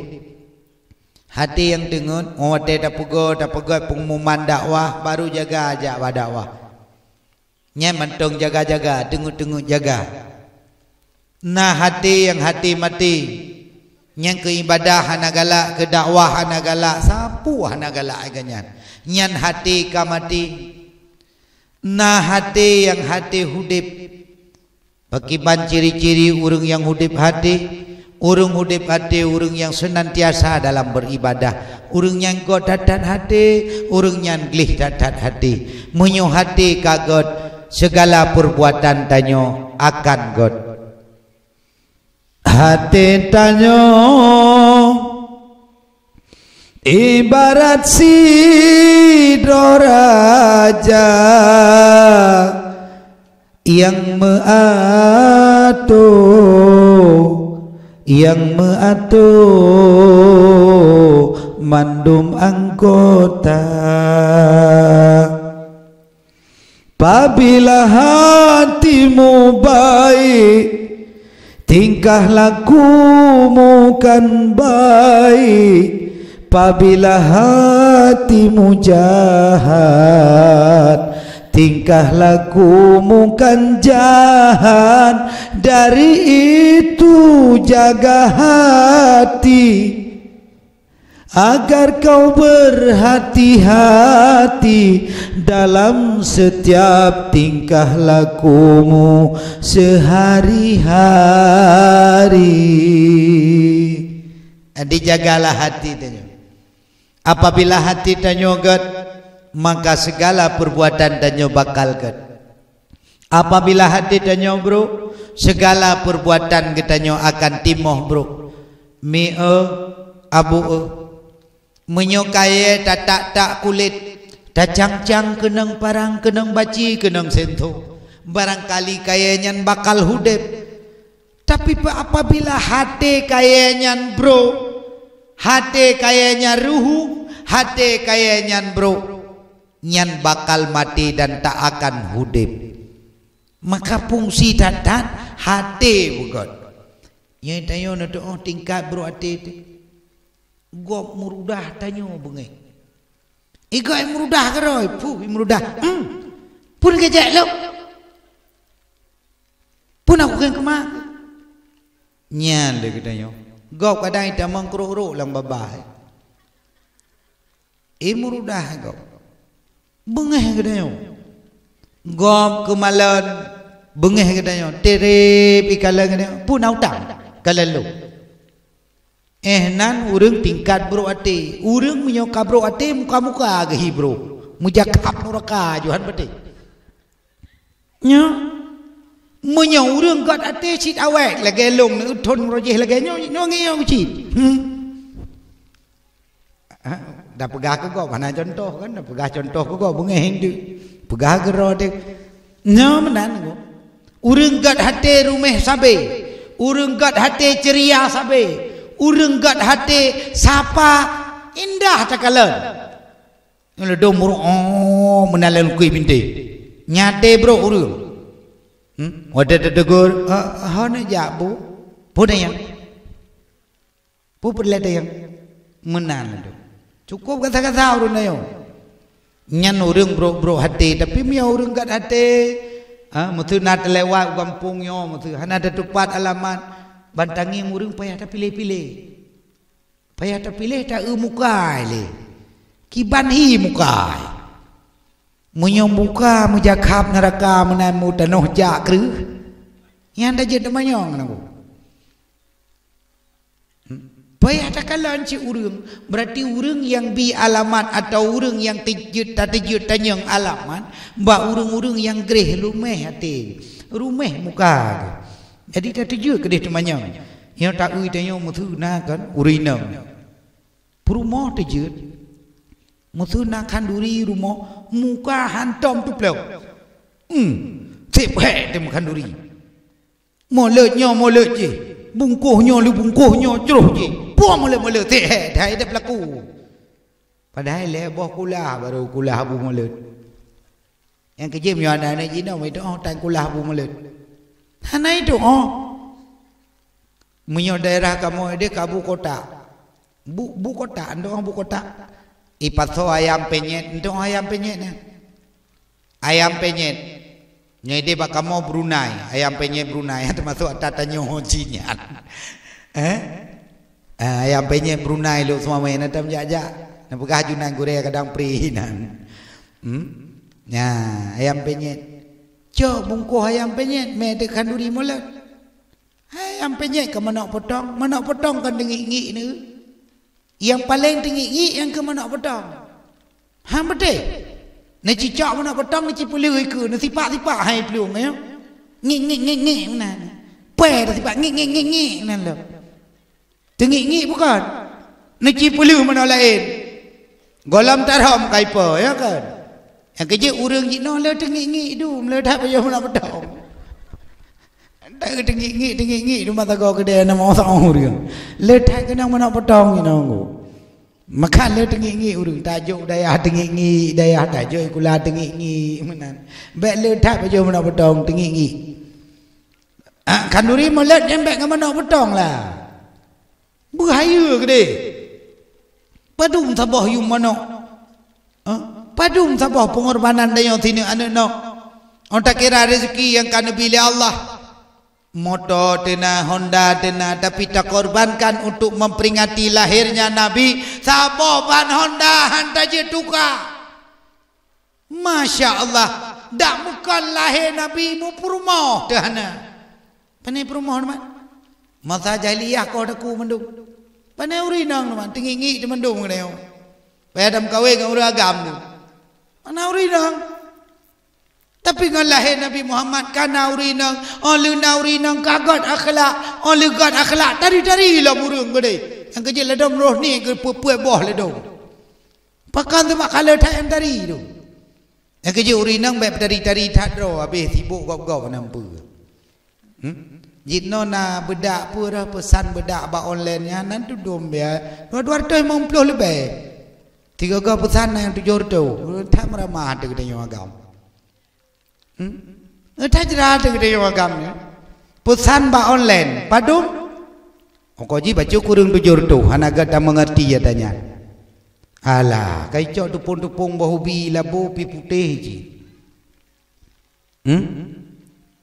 Hati nyang teungeut, oh, watée tapeugo, tapeugot pengumuman dakwah, baru jaga jak bak dakwah. Nyan mantong jaga-jaga, teungeut-teungeut jaga. Na hati nyang hati maté, nyang keu ibadah hana galak, keu dakwah hana galak, sapeue hana galak lagée nyan. Nyan hati ka maté. Na hati nyang hati udeb. Pakriban ciri-ciri ureuëng nyang udeb hati? Ureuëng udeb hati, ureuëng nyang senantiasa dalam beribadah. Ureuëng nyang gét that-that hati, ureuëng nyan gleh that-that hati. Meunyoe hati ka gét, segala perbuatan tanyoe akan gét. Hati tanyoe ibarat sidroe raja nyang meuatoe, nyang meuatoe mandum anggota. Pabila hatimu baik, tingkah lakumu kan baik. Pabila hatimu jahat, tingkah lakumu kan jahat. Dari itu jaga hati, agar kau berhati-hati dalam setiap tingkah lakumu sehari-hari. Jadi jagalah hati tanyoe. Apabila hati tanyoe gét, maka segala perbuatan tanyoe bakal gét. Apabila hati tanyoe brok, segala perbuatan geutanyoe akan timoh brok. Mi eu, abu eu. Meunyoe kayée tatak-tak kulét, Tacang-cang keunong parang, keunong baci, keunong sentho. Barangkali kayée nyan bakal hudeb. Tapi pe-, apabila haté kayée nyan brok, haté kayée nyan ruhuh, haté kayée nyan brok, nyan bakal maté dan tak akan hudeb. Maka fungsi that-that haté beugét. Nyoe tanyoe neutuoh tingkat brok até teuh. Gob meurudah tanyoe beungéh. Igob meurudah keudroe, puh meurudah. Hmm. Pun geujak lom. Pun aku kheun keumah. Nyan lé geutanyoe. Gob kadang itamong krok-krok lam babah. Eh, meurudah gob. Beungéh geutanyoe. Gob keumalon beungéh geutanyoe. Tereb ikalon geutanyoe. Pun na utang. Kalon lom. Eh, nan ureuëng tingkat brok até. Ureuëng meunyoe ka brok até, muka-muka geuhi brok. Meujakab nuraka Johan Baté. Nyoe, meunyoe ureuëng gét até cit awai lagée lông neuthon roh jih lagée nyoe, nyoe ngieng cit. Hmm. Ha, dah peugah keu gob, hana contoh kan, dah peugah contoh keu gob, beungéh indeuek. Peugah keu droe teuh. Nyoe meunan gob. Ureuëng gét até ruméh sabé, ureuëng gét até ceria sabé, ureuëng gét até sapa indah takalon. Nyoe ladôm ureuëng, oh, meunan lé lungkui bintéh. Nyan até brok ureuëng. Hmm? Watée teutegur, "Ah, hana jak, Bu." Peue nyang? Peue peureulée nyang? Meunan ladôm. Cukup gata-gata ureuëng nyoe. Nyan ureuëng brok-brok até, tapi meunyoe ureuëng gét até, ha, meuseu na teulewat u gampông nyoe, meuseu hana teutupat alamat, ban tangieng ureuëng payah tapiléh-piléh. Payah tapiléh ta-eu mukai lé. Kiban hi mukai. Meunyoe muka meujakab nuraka meunan mu tanoh jak kreueh, nyan dah jeuet teumanyong nangku. Payah takalon cit ureuëng, berarti ureuëng nyang bi alamat atawa ureuëng nyang teujeuet, tateujeuet tanyong alamat, bak ureuëng-ureuëng nyang gréh ruméh até, ruméh muka. Jadi tateujeuet keudeh teumanyong. Nyang ta-eu tanyoe meuseu na kan ureuëng inong. Peurumoh teujeuet. Meuseu na khanduri rumoh, muka hantom tuplok. Hmm, seb hék teuma khanduri. Mulod nyoe mulod jih, bungkôh nyoe lé bungkôh nyoe jroh jih. Puang mulod-mulod seb hék that idab laku. Padahai lhée boh kulah baru kulah Abu Mulod. Nyang keujeuet meunyoe aneuk-aneuk jinoe meudoh tan kulah Abu Mulod. Hana itu, oh. Meunyoe daerah kamoe deh ka bu kotak. Bu, bu kotak, entoh bu kotak. Ipasoe ayam penyet, entoh ayam penyet nyan. Ayam penyet. Nyoe deh bak kamoe Brunei, ayam penyet Brunei, termasuk ata tanyoe cit nyan. Eh? Ah, ayam penyet Brunei lok seumama na tam jak-jak. Na peugah ajunan gurée kadang pri nan. Hmm? Nya, ayam penyet. Cok bungkôh ayam penyet, mé teuk khanduri mulod. Hai, nyang peunyét keu manok potong, manok potong kan teungik-ngik neu. Nyang paleng teungik-ngik nyang keu manok potong. Han beutôi. Neucicok manok potong, neucipeuleuh ikeue, neusipak-sipak hai plueng, ya. Ngik, ngik, ngik, ngik, meunan. Pue dah sipak, ngik, ngik, ngik, ngik, meunan lom. Teungik-ngik bukon. Neucipeuleuh manok laén. Gohlom tarhom ka ipo, ya kan? Nyang keujeuet ureueng jinoe le teungik-ngik dum, le that pajoh manok potong. Teungik-ngik, teungik-ngik dum masa goe keudè na masa ureueng. Le that keunong manok potong jinoe. Maka le teungik-ngik ureueng, tajok dayah teungik-ngik, dayah tajok sikula teungik-ngik meunan. Bèk le that pajoh manok potong teungik-ngik. Ah, khanduri mulod nyan bèk ngon manok potong lah. Beuhayeu keudeh. Padum saboh yum manok. Ha? Padum saboh peungorbanan tanyoe sineuk aneuk nyoe. Ôn takira rezeki nyang ka neubi lé Allah. Moto teuna, Honda teuna, tapi takorbankan untuk memperingati lahirnya Nabi, saboh ban Honda han tajeuet tuka. Masya Allah, dak meukon lahé Nabi mupeurumoh teuh hana. Pane peurumoh teuma? Masa jahiliyah koh daku mandum. Pane ureueng inong teuma, teungik-ngik teuh mandum ngon nyoe. Payah tameukawen ngon ureueng agam tu. Mana ureueng inong? Tapi ngon lahé Nabi Muhammad kana ureueng inong, oh lheueh na ureueng inong ka gét akhlak, oh lheueh gét akhlak tari-tari lom ureueng keudeh. Nyang keujeuet ladôm roh ni geupeuet boh ladôm. Pakon teuma kala that nyang tari tu. Nyang keujeuet ureueng inong bèk tari-tari that droe, habéh sibuk gob-gob hana peue. Hmm? Jinoe na beudak peue dah, peusan beudak bak online nyan, nan tudom ya. Dua, dua ratus lima puluh leubeh. Tiga-tiga peusan na nyang tujoh reutôh. That meuramah teuh geutanyoe agam. Hmm? That jra teuh geutanyoe agam nyan. Peusan bak online, padum? Ongkot jih bacut kureueng tujoh reutôh, hana gata meungerti ya tanya. Alah, ka icok tupông-tupông boh ubi labo pi putéh jih. Hmm?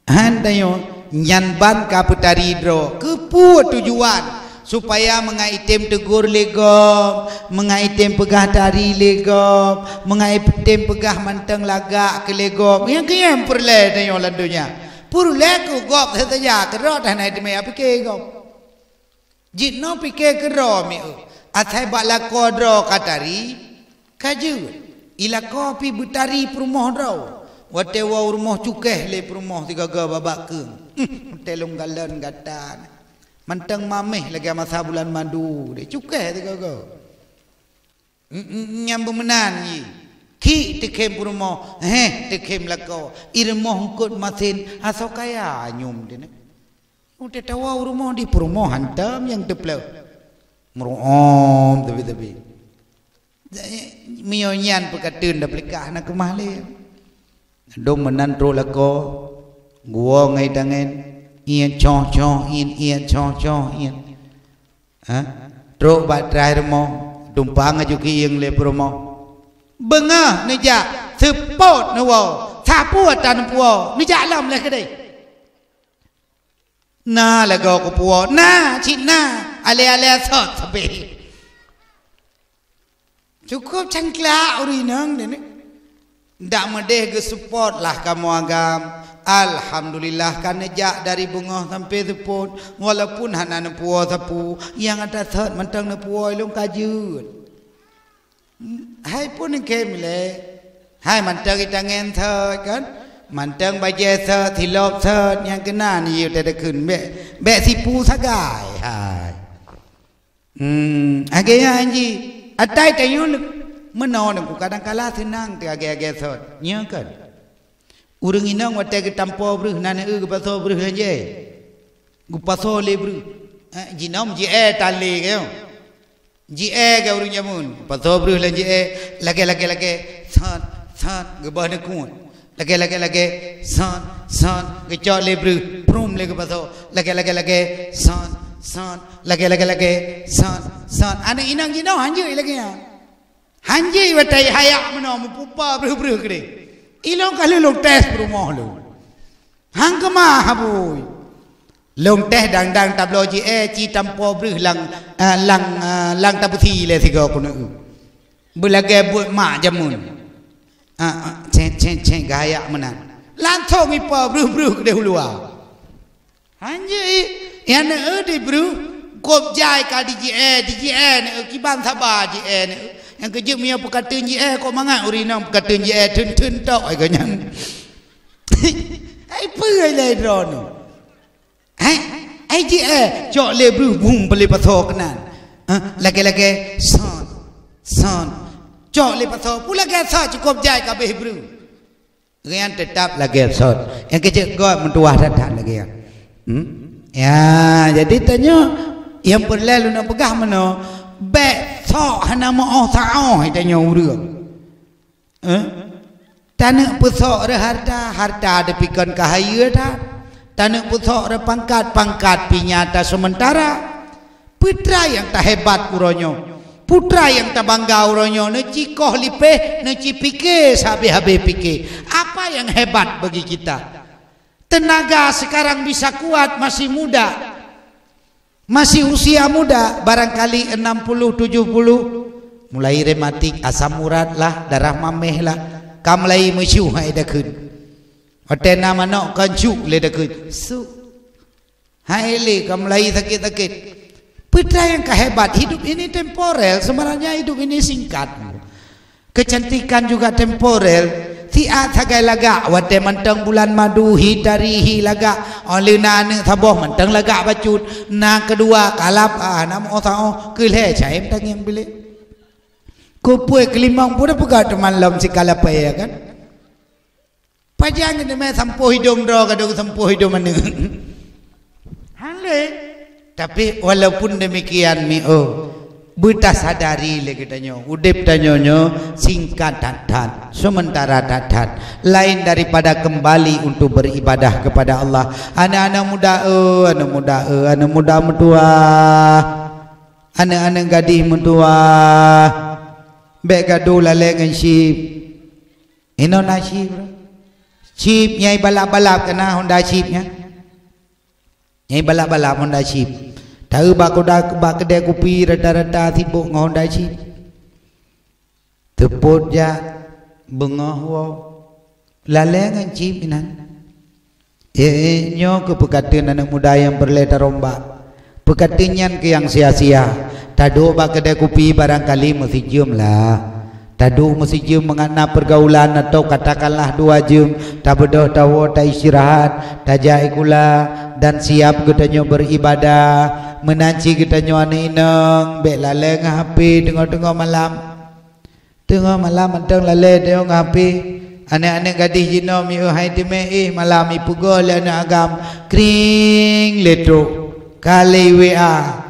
Han tanyoe, nyan ban ka peutari droe. Keu peue tujuan? Supaya meungai item teugor lé gob, meungai item peugah tari lé gob, meungai item peugah mantong lagak keu lé gob. Nyang keu nyan peureulèe tanyoe lam donya. Peureulèe keu gob saja, keudroe dah na item ya pike gob. Jinoe pike keudroe mieu, asai bak lakoe droe ka tari, ka jeuet. I lakoe pi beutari peurumoh droe. Watèe woe u rumoh cukéh lé peurumoh sigoe-goe babah keueng. Watèe lôn galon gata. Mantong mamèh lagèe masa bulan madu deh, cukéh sigoe-goe. N-, n-, nyang beumeunan jih. Khi teukhém peurumoh, héh, teukhém lakoe. I rumoh eungkôt masen, asoe kaya nyum teuh nyan. Watèe tawoe u rumoh di peurumoh hantom nyang teuplôh. Meuruom teubit-teubit. Meunyoe nyan peukateuen dah peulikah hana keumah lé. Dum meunan trok lakoe, geuwoe ngon tangen, iet choh-choh iet, iet choh-choh iet. Ha? Trok bak terai rumoh, tumpang aju keuieng lé peurumoh. Beungoh neujak, seupôt neuwoe, sapeue ata neupuwoe, neujak lom lé keudeh. Na lagoe kupuwoe, na, cit na, alèe-alèe sot sabe. Cukup cangklak ureueng inong nyan. Dak meudeh geusupport lah kamoe agam. Alhamdulillah, ka neujak dari beungoh sampai seupôt, walaupun hana neupuwoe sapeue, nyang ata sot mantong neupuwoe lôn ka jeuet. Hai pun engke milée. Hai mantong itangen sot kan? Mantong bajée sot, silop sot, nyang keunan yue teudeukheun bék, bék sipu sagai. Hai. Hmm, agée nyan jih. Atai tanyoe meunoe nangku kadang kala seunang teuh agée-agée sot. Nyo kan? Ureuëng inong watée geutampo breuh na neueu geupasoe breuh lam jée. Geupasoe lé breuh. Eh, jinom jiée tan lé keu. Jiée keu ureuëng jameun. Geupasoe breuh lam jiée, lagée-lagée lagée, sat, sat, geuboh neukuet. Lagée-lagée lagée, sat, sat, geucok lé breuh, prum lé geupasoe. Lagée-lagée lagée, sat, sat, lagée-lagée lagée, sat, sat. Aneuk inong jinoe hanjeuet lagée nyan. Hanjeuet watée hayak meunoe meupupa breuh-breuh keudeh. Ilong ka lheueh lôn tes peurumoh lôn. Hang keumah habui. Lôn tes dang-dang tabloe jiée ci tampo breuh lang, eh, lang, eh, lang tabusi lé sigoe keuneuk. Beulagée buet mak jameun. Ah, ah, cék, cék, cék, geuhayak meunan. Langsong ipa breuh-breuh keudeh u luwa. Hanjeuet, nyang neueu di breuh, kôb jai ka di jiée, di jiée neueu, kiban saba jiée neueu. Nyang keujeuet meunyoe peukateuen jiée, kok mangat ureuëng inong peukateuen jiée, theun-theun tok ai geuh nyan. Hai peue lé droeneuh? Hai, hai jiée, cok lé breuh bum peulé pasoe keunan. Hah, lagée-lagée, sot, sot. Cok lé pasoe, peue lagée sot cukôp jai ka abéh breuh. Nyan teutap lagée sot. Nyang keucék gob meutuwah that-that lagée nyan. Hmm? Ya, jadi tanyoe nyang peureulée lôn peugah meunoe, bék sok hana meuoh saoh tanyoe ureuëng. Eh? Taneuk peusok reu harta, harta dipikon keuhayeu that. Taneuk peusok reu pangkat, pangkat pih nyata seumeuntara. Peue treuk nyang tahebat uroe nyoe? Peue treuk nyang tabangga uroe nyoe? Neuci koh lipéh, neuci pike sabe-habe pike. Apa yang hebat bagi kita? Tenaga sekarang bisa kuat, masih muda. Masih usia muda, barangkali enam puluh, tujuh puluh. Mulai rematik, asam urat lah, darah mameh lah. Ka mulai meusyuh hai dakheun. Watée na manok kon syuk lé dakheun. Su. Hai lé ka mulai sakét-sakét. Peue treuk nyang ka hebat, hidup ini temporel, sebenarnya hidup ini singkat. Kecantikan juga temporel. Siat sagai lagak, watée mantong bulan madu hi tari hi lagak. Óh lheueh na aneuk saboh mantong lagak bacut. Na keudua kalap, ah, na meuoh saoh, keu lhée cai meutangieng bilék. Keupeue keulimong pun peugah teuma lom sikalapée, ya kan? Pajan keuneuk mé sampoh idong droe, kadang sampoh idong aneuk. Hana lé. Tapi walaupun demikian, mi, oh, beutasadari lé geutanyoe, udeb tanyoe nyoe singkat that-that, sementara that-that, lain daripada kembali untuk beribadah kepada Allah. Aneuk-aneuk muda, oh, aneuk muda, oh, aneuk muda meutuwah, aneuk-aneuk gadih meutuwah, bék gadoh lalée ngon chip. Inoe na chip. Chip nyang balap-balap, kana Honda chip nyan. Nyang balap-balap Honda chip. Taeu bak kuda, bak keudée kupi rata-rata sibok ngon Honda chip. Teupot jak, beungoh woe. Lalée ngon chip inan. Eh, eh, nyoe keuh peukateun aneuk muda nyang peureulée tarombak. Peukateun nyan keuh nyang sia-sia. Taduek bak keudée kupi barangkali meusijeuem lah. Taduek meusijeuem mangat na peurgaulan atawa katakanlah dua jeuem, tabeudôh tawoe taistirahat, tajak sikula dan siab geutanyoe beuribadah. Meunan cit geutanyoe aneuk inong, bék lalée ngon H P teungoh-teungoh malam. Teungoh malam mantong lalée deungon H P. Aneuk-aneuk gadih jinoe mieu hai teumé éh malam ipeugoe lé aneuk agam, kring lé trok. Ka lé W A.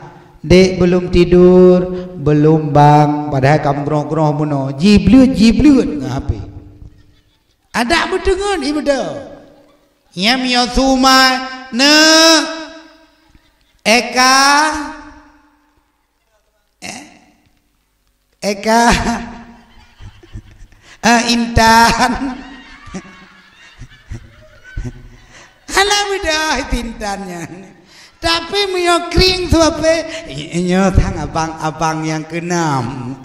"Dek, belum tidur, belum, Bang." Padahai ka meugroh-groh bunoe. Jibleuet-jibleuet ngon H P. Adak beuteungeut ié beudôh. Nyang miyueb suma, neuk. Eka. Eh? Eka. Ah, Intan. Hana beudôh Intan nyan. Tapi meunyoe kring su H P, i-, nyoe sang abang-abang nyang keunam.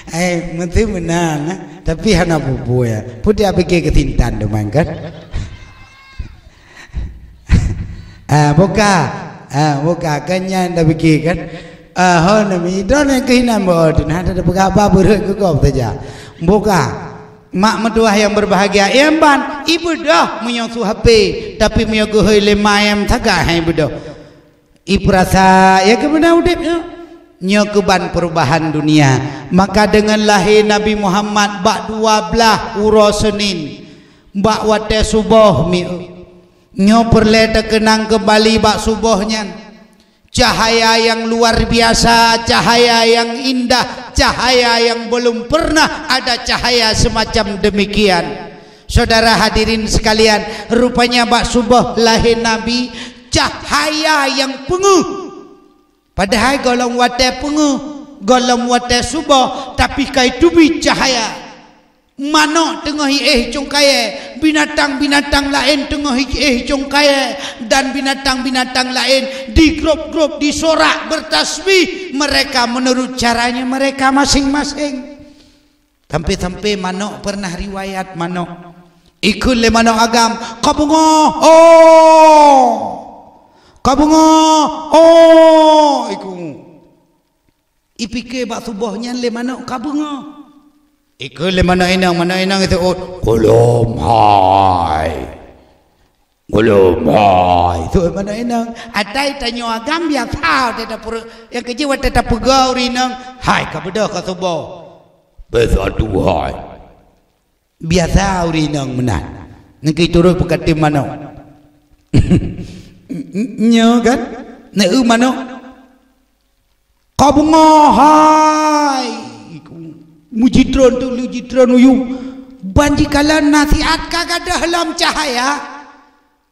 Eh, meusti meunan, eh. Tapi hana peue-peue, ya. Peue tapike keu si Intan teuma kan? Ah, buka. Ah, buka. Kan nyan tapike kan? Ah, ho, nami droeneuh keuh inan bak droeneuh, hana tapeugah haba, beureuet keu gob saja. Buka. Mak meutuwah nyang berbahagia, ié ban, ié beudôh meunyoe su H P, tapi meunyoe geuhôi lé ma nyang sagai hai beudôh. Ipeurasa, ya keuh meunan udeb nyoe. Nyoe keuh ban perubahan dunia. Maka deungon lahé Nabi Muhammad bak dua blaih uroe Senin, bak watée suboh mieu. Nyoe peureulée teukeunang keumbali bak suboh nyan. Cahaya nyang luar biasa, cahaya nyang indah, cahaya nyang belum pernah ada cahaya semacam demikian. Saudara hadirin sekalian, rupanya bak suboh lahé Nabi, cahaya nyang peungeuh. Padahai gohlom watée peungeuh, gohlom watée suboh, tapi ka iteubiet cahaya. Manök teungoh iéh congkayée, binatang-binatang laén teungoh iéh congkayée, dan binatang-binatang laén digrôb-grôb, disorak, bertasbih mereka menurut caranya mereka masing-masing. Sampai-sampai manök pernah riwayat manök. Ikheun lé manök agam, "Ka beungoh, oh! Ka beungoh, oh!" Ikheun. Ipike bak suboh nyan lé manök ka beungoh. Ikheun lé manök inong, manök inong iseuôt, "Gohlom hai! Gohlom hai!" Seuôt manök inong. Atai tanyoe agam biasa watée tapeu-, nyang keujeuet watée tapeugoe ureuëng inong, "Hai, ka beudôh ka suboh." "Biasa tu hai." Biasa ureuëng inong meunan. Nyan keuh turot peukateun manök. Nyoe kan? Neu manök. "Ka beungoh hai!" Mujitron tu, lu jitron uyueng. Ban jikalon nasihat ka gadôh lom cahaya.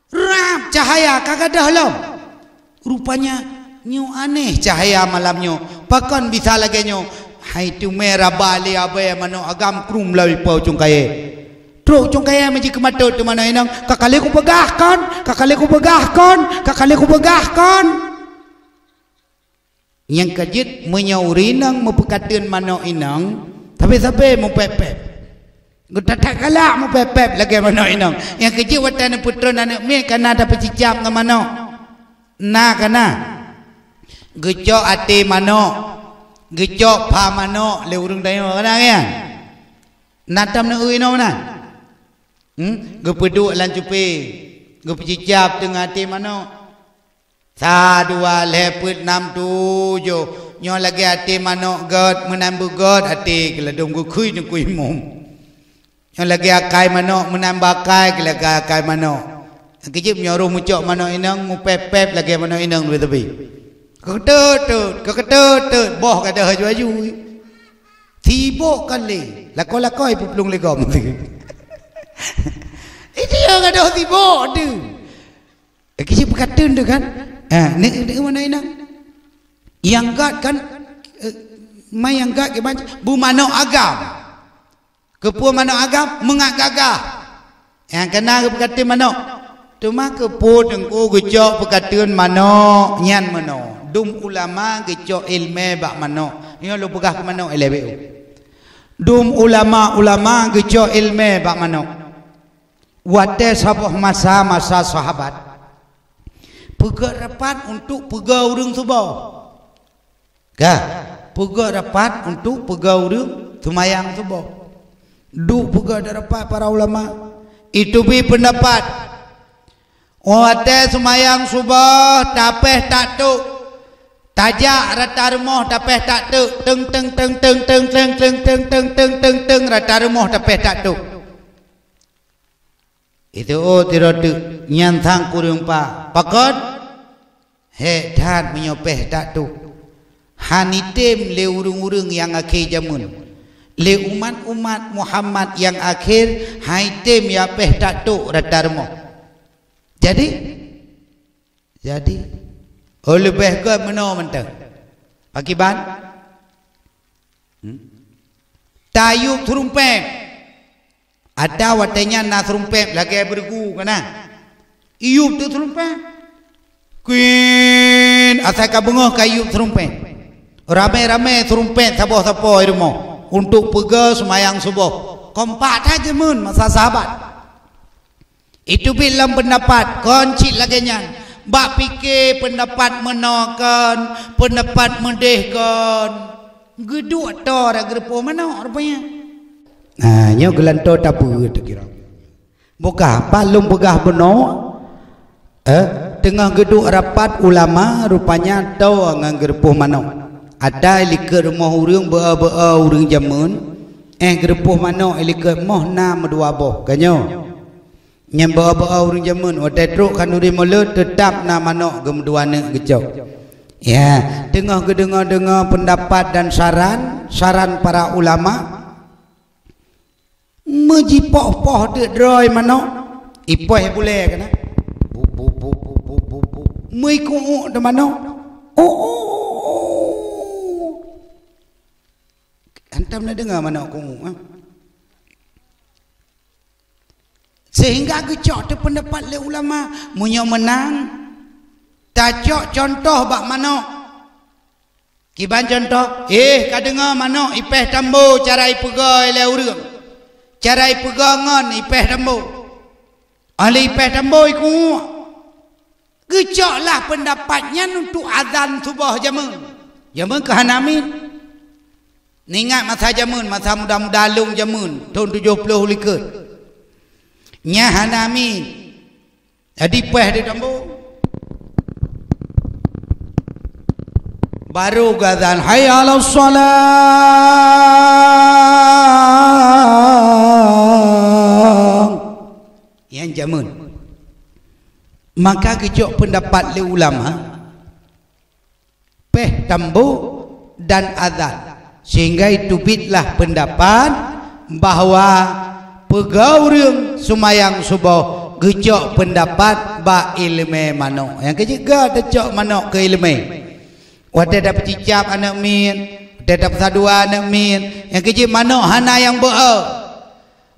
Rab cahaya ka gadôh lom. Rupanya, nyoe aneh cahaya malam nyoe. Pakon bisa lagée nyoe? Hai teumé raba lé abée manök agam krum lom ipo congkayée. Trok congkayée meujikeumatot teuma manök inong, "Ka kalé kupeugah kon, ka kalé kupeugah kon, ka kalé kupeugah kon." Nyang ka jeuet meunyoe ureuëng inong meupeukateun manök inong, sabe-sabe meupép-pép. Geutata galak meupép-pép lagée manök inong. Nyang keujeuet watée neupeutron aneuëk miet ka na tapeucicab ngon manök. Na ka na. Geucok até manök, geucok pha manök lé ureuëng tanyoe ka na nyan. Na tam neueu inong na. Hmm? Geupeuduek lam cupé, geupeucicab teungoh até manök. Sa, dua, lhée, peuet, nam, tujoh. Nyoe lagée até manok gét, meunan beugét até keuladom geukhui teungku imum. Nyoe lagée akai manok, meunan beuakai keuladom akai manok. Keujeuet meunyoe roh meucok manok inong, mupép-pép lagée manok inong leubeh teubi. Keukeutôt-tôt, keukeutôt-tôt, boh gadôh aju-aju. Sibok kan lé, lakoe-lakoe ipeuplong lé gob. Itu yang gadôh sibok tu. Keujeuet peukateun tu kan? Ha, ni, ni manok inong. Nyang gét kan, eh, mai nyang gét kiban, beumanok agam. Keupeue manok agam? Meungat gagah. Nyang keunan geupeukateun manok. Teuma keupeue teungku geucok peukateun manok nyan meunoe? Dum ulama geucok iéleumé bak manok. Nyoe lôn peugah keu manok ilée B O. Dum ulama-ulama geucok iéleumé bak manok. Watée saboh masa, masa sahabat, peugét rapat untuk peugét ureuëng suboh. Ka, peugét rapat untuk peugét ureuëng seumayang suboh. Duek peugét rapat para ulama. Itu bi peundapat. Watée seumayang suboh, tapéh tatuk. Tajak rata rumoh tapéh tatuk. Teng, teng, teng, teng, rata rumoh tapéh tatuk. Itu, oh, tiroe teuk nyan sang kureueng pa. Pakon? Hék that meunyoe péh tatuk. Hana item lé ureuëng-ureuëng nyang akhé jamén. Lé umat-umat Muhammad nyang akhé, hana item ya péh tatuk rata rumoh. Jadi, jadi, oh, leubeh gét meunoe mantong. Pakiban? Hmm? Tayueb seurumpéng. Ada watée nyan na seurumpéng lagée beureugu kana. Iyueb teuk seurumpéng. Kuin, asai ka beungoh ka iyueb seurumpéng. Ramé-ramé seurumpéng saboh sapo i rumoh untuk peugét seumayang suboh. Kompak that jamén masa sahabat. Itu bi lom peundapat, kon cit lagée nyan. Bak pike peundapat meunoe kon, peundapat meudeh kon. Geuduek toe rot geureupoh manok rupanya. Nah, nyoe geulantoe tapeue teukira. Bukah, pat lôn peugah bunoe, eh, teungoh geuduek rapat ulama rupanya toe ngon geureupoh manok. Ada i likot rumoh ureuëng beu-o beu-o ureuëng jamén, eh, geureupoh manok i likot moh na meudua boh. Ka nyoe. Nyang beu-o beu-o ureuëng jamén, watée trok khanuri mulod, teutab na manok geumeudua neuk geucok. Ya, teungoh geudeungoe-deungoe peundapat dan saran, saran para ulama, meujipoh-poh teuk droe manok, ipoh bulée kana. Bu, bu, bu. Meuikuuk teuk manok. Oh, oh, oh, oh. Hantom na deungoe manok kuuk, ha? Sehingga geucok teupeundapat lé ulama, meunyoe meunan, tacok cuntoh bak manok. Kiban cuntoh, eh, ka deungoe manok ipéh tambo cara ipeugét lé ureuëng. Cara ipeugét ngon ipéh tambo. Óh lheueh ipéh tambo ikuuk. Geucoklah peundapat nyan untuk azan suboh jamén. Jamén ka hana miet. Neuingat masa jamén, masa muda-muda lôn jamén, thon tujoh ploh likot. Nyan hana miet. Jadi péh di tambo. Baru geuazan, "Hayya 'alas shalah." Nyan jamén. Maka geucok peundapat lé ulama, péh tambo dan azan, sehingga iteubietlah peundapat bahwa peugét ureuëng seumayang suboh geucok peundapat bak iéleumé manok. Nyang keujeuet gét tacok manok keu iéleumé. Watée tapeucicab aneuëk miet, watée tapeusadua aneuëk miet, nyang keujeuet manok hana nyang beu-o.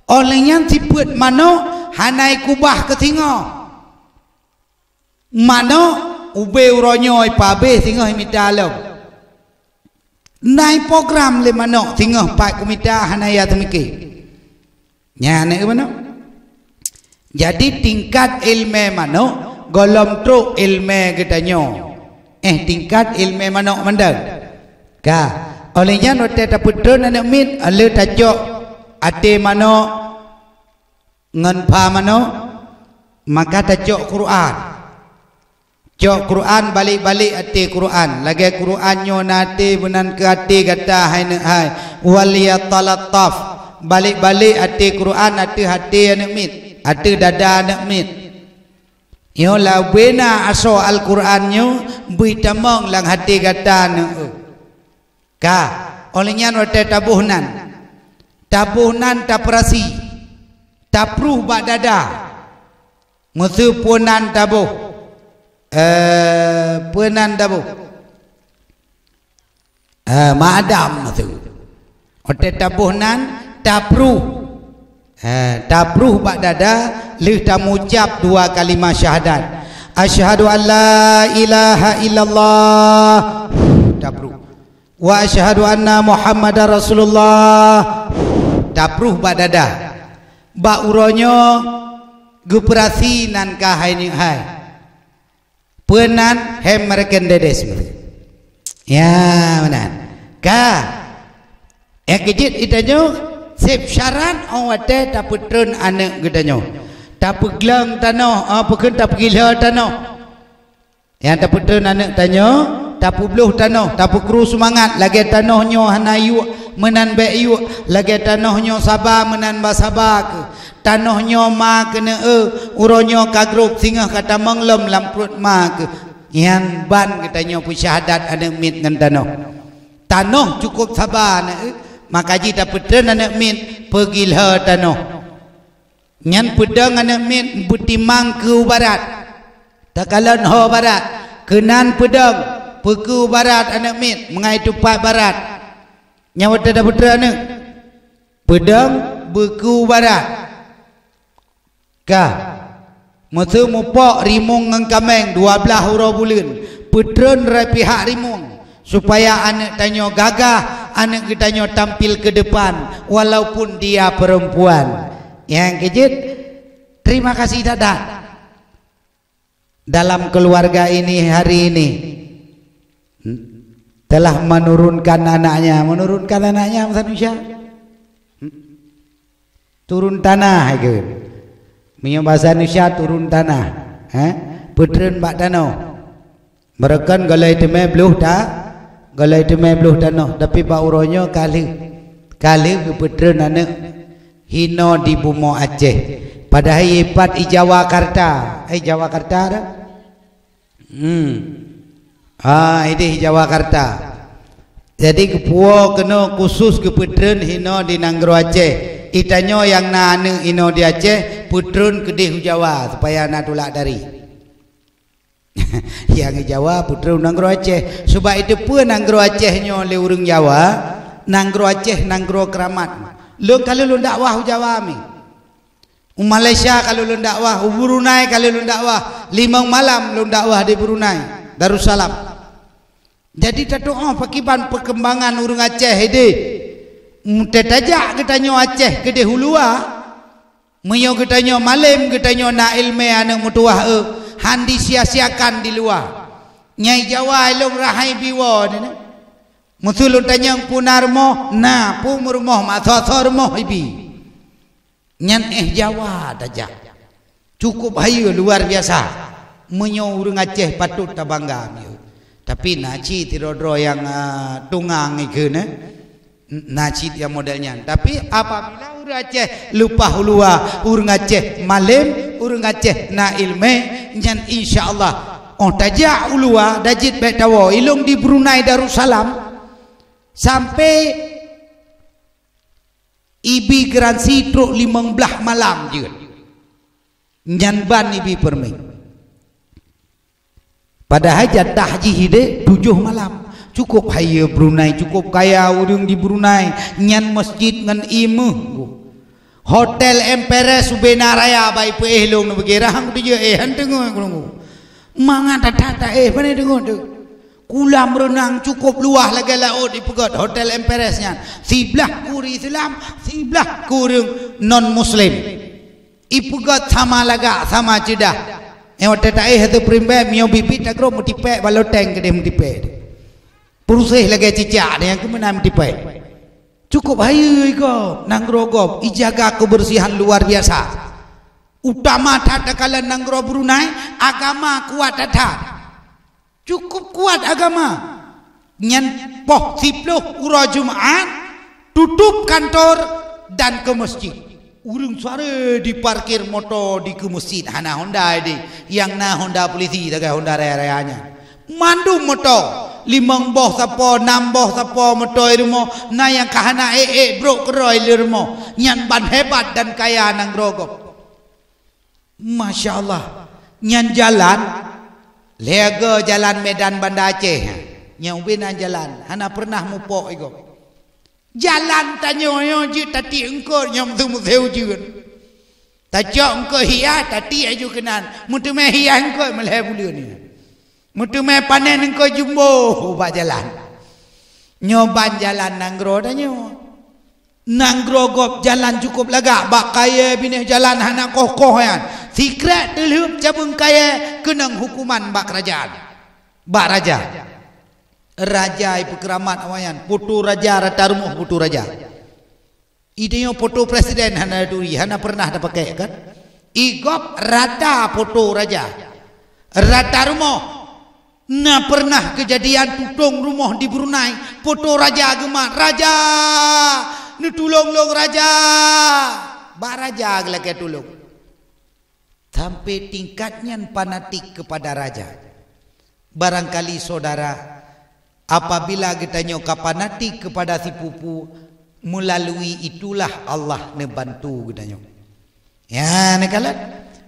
Óh lheueh nyan sifeuet manok hana ikubah keu singoh. Manok ubé uroe nyoe ipabéh singoh imita lom. Na iprogram lé manok singoh pat kumita hana ya teumiké. Nyan na manok. Jadi tingkat iéleumé manok gohlom trok iéleumé geutanyoe. Eh, tingkat iéleumé manok mandang. Ka, óh lheueh nyan watée tapeutreun aneuëk miet, lheueh tacok até manok, ngon pha manok, maka tacok Quran. Cok Quran, balek-balek até Quran. Lagée Quran nyoe na até, meunan keu até gata hai neuk hai. Wal yatalattaf. Balek-balek até Quran ateueh até aneuk miet, ateueh dada aneuk miet. Nyoe la bena asoe Al-Quran nyoe beuitamong lam até gata neuk. Ka, óh lheueh nyan watée taboh nan, taboh nan tapeurasi, tapruh bak dada. Meuseu peue nan taboh? Eh, peue nan taboh? Eh, madam meuseu. Watée taboh nan, tapruh. Eh, tapruh bak dada, lheueh tamucab dua kalimah syahadat. Asyhadu an la ilaha illallah. Tapruh. Wa asyhadu anna Muhammadar Rasulullah. Tapruh bak dada. Bak uroe nyoe geupeurasi nan ka hai neuk hai. Peue nan hem mereken dedes. Ya, meunan. Ka. Nyang keujeuet geutanyoe seb syarat óh watée tapeutreun aneuk geutanyoe. Tapeugleng tanoh, ah, peukheun tapeugilhö tanoh. Nyang tapeutreun aneuk tanyoe, tapeubloh tanoh, tapeukru seumangat lagée tanoh nyoe hana yuek meunan bék yuek, lagée tanoh nyoe saba meunan ba saba keuh. Tanoh nyoe ma keuneuk, uroe nyoe ka grob singoh ka tamong lom lam pruet ma keuh. Nyan ban geutanyoe peusyahadat aneuk miet ngon tanoh. Tanoh cukôp saba na, maka jih tapeutreun aneuk miet peugilhö tanoh. Nyan peudong aneuk miet beutimang keu barat. Takalon ho barat, keunan peudong, peue keu barat aneuk miet meungai tupat barat. Nyan watée tapeutreun aneuk, peudong beukeue barat. Ka, meuseu mupok rimueng ngon kaméng dua blaih uroe buleuen, peutreun rot pihak rimueng, supaya aneuk tanyoe gagah, aneuk geutanyoe tampil keu depan, walaupun dia perempuan. Nyang keujeuet, terima kasih that-that. Dalam keluarga ini hari ini, hmm, telah menurunkan anaknya. Menurunkan anaknya, bahasa Indonesia? Hmm? Turun tanah, hai keu. Meunyoe bahasa Indonesia, turun tanah. Eh? Peutreun bak tanoh. Meureukan golai teumé bloh ta-, golai teumé bloh tanoh, tapi bak uroe nyoe ka lheueh, ka lheueh geupeutreun aneuk hinoe di bumoe Aceh. Padahai ipat i Jawakarta. Eh, Jawakarta dah? Hmm. Ah, ideh Jawakarta. Jadi geupuwoe keunoe khusus geupeutreun hinoe di nanggroe Aceh. Itanyoe nyang na aneuk inoe di Aceh, peutreun keudeh u Jawa supaya na tulak dari. Nyang i Jawa peutreun nanggroe Aceh. Sebab iteupeue nanggroe Aceh nyoe lé ureuëng Jawa, nanggroe Aceh nanggroe keuramat. Lôn ka lheueh lôn dakwah u Jawa mi. U Malaysia ka lheueh lôn dakwah, u Brunei ka lheueh lôn dakwah. Limong malam lôn dakwah di Brunei Darussalam. Jadi tatuoh pakiban perkembangan ureuëng Aceh ideh. Meuteujak geutanyoe Aceh keudeh u luwa. Meunyoe geutanyoe malem, geutanyoe na iéleumé aneuk meutuwah, eh, han disia-siakan di luwa. Nyang i Jawa ilong rahai biwoe nyoe. Meuseu lôn tanyong peue na rumoh, na, peue meurumoh, mak soe-soe rumoh ibi. Nyan éh Jawa tajak. Cukup hayeue luar biasa. Meunyoe ureuëng Aceh patut tabangga miyueb. Tapi na cit sidroe-droe nyang, ah, tungang ikeu nyoe. Na cit nyang model nyan. Tapi apabila ureuëng Aceh leupah u luwa, ureuëng Aceh malem, ureuëng Aceh na iéleumé, nyan insya Allah, óh tajak u luwa, dajit bék tawoe. Ilong di Brunei Darussalam, sampai ibi garansi trok limong blaih malam jeuet. Nyan ban ibi permen. Padahai jatah jih ideh tujoh malam. Cukup hayeue Brunei, cukup kaya ureuëng di Brunei. Nyan masjid ngon imeum. Hotel Empress ubena raya bai peuéh lông neubeugeurah hang tujoh éh han teungoh kulunggu. Mangat that-that taéh, pane teungoh tu. Kulam reunang cukup luwah lagée laôt ipeugét Hotel Empress nyan. Siblaih keu ureuëng Islam, siblaih keu ureuëng non muslim. Ipeugét sama lagak, sama ceudah. Nyang watée taéh ateueh peurimbai, meunyoe biet-biet tagrob meutipék bak loteng keudeh meutipék. Peuruséh lagée cicak nyang keumeunan meutipék. Cukup hayeue gob, nanggroe gob ijaga kebersihan luar biasa. Utama that takalon nanggroe Brunei, agama kuat that-that. Cukup kuat agama. Nyan poh siplôh uroe Jumat, tutup kantor dan ke masjid. Ureuëng suare diparkir moto di ke masjid, hana Honda deh. Nyang na Honda polisi, sagai Honda raya-raya nyan. Mandum moto, limong boh sapo, nam boh sapo moto i rumoh, na nyang ka hana ék-ék brok keudroe le rumoh. Nyan ban hebat dan kaya nanggroe gob. Masya Allah. Nyan jalan, lhée go jalan Medan Banda Aceh. Nyang ubé na jalan, hana pernah mupok igob. Jalan tanyoe nyoe jeuet tatiek eungkôt nyang meuseue-meuseue ujeuen. Tacok eungkôt hias, tatiek aju keunan. Meuteumé hias eungkôt meulhée buleuen nyoe. Meuteumé panen eungkôt jumbo bak jalan. Nyoe ban jalan nanggroe tanyoe. Nanggroe gob jalan cukup lagak, bak kayée binéh jalan hana koh-koh nyan. Sikrek teulheueb cabeueng kayée keunong hukuman bak keurajeuen. Bak raja. Raja ipeukeuramat awaknyan, poto raja rata rumoh poto raja. Idéh nyoe poto presiden hana turi, hana pernah tapakai kan? Igob rata poto raja. Rata rumoh. Na pernah keujadian tutong rumoh di Brunei, poto raja geumat, "Raja, neutulông lôn raja!" Bak raja geulakée tulông. Sampai tingkat nyan fanatik kepada raja. Barangkali saudara, apabila geutanyoe ka fanatik kepada sipupu, melalui itulah Allah neubantu geutanyoe. Ya, neukalon.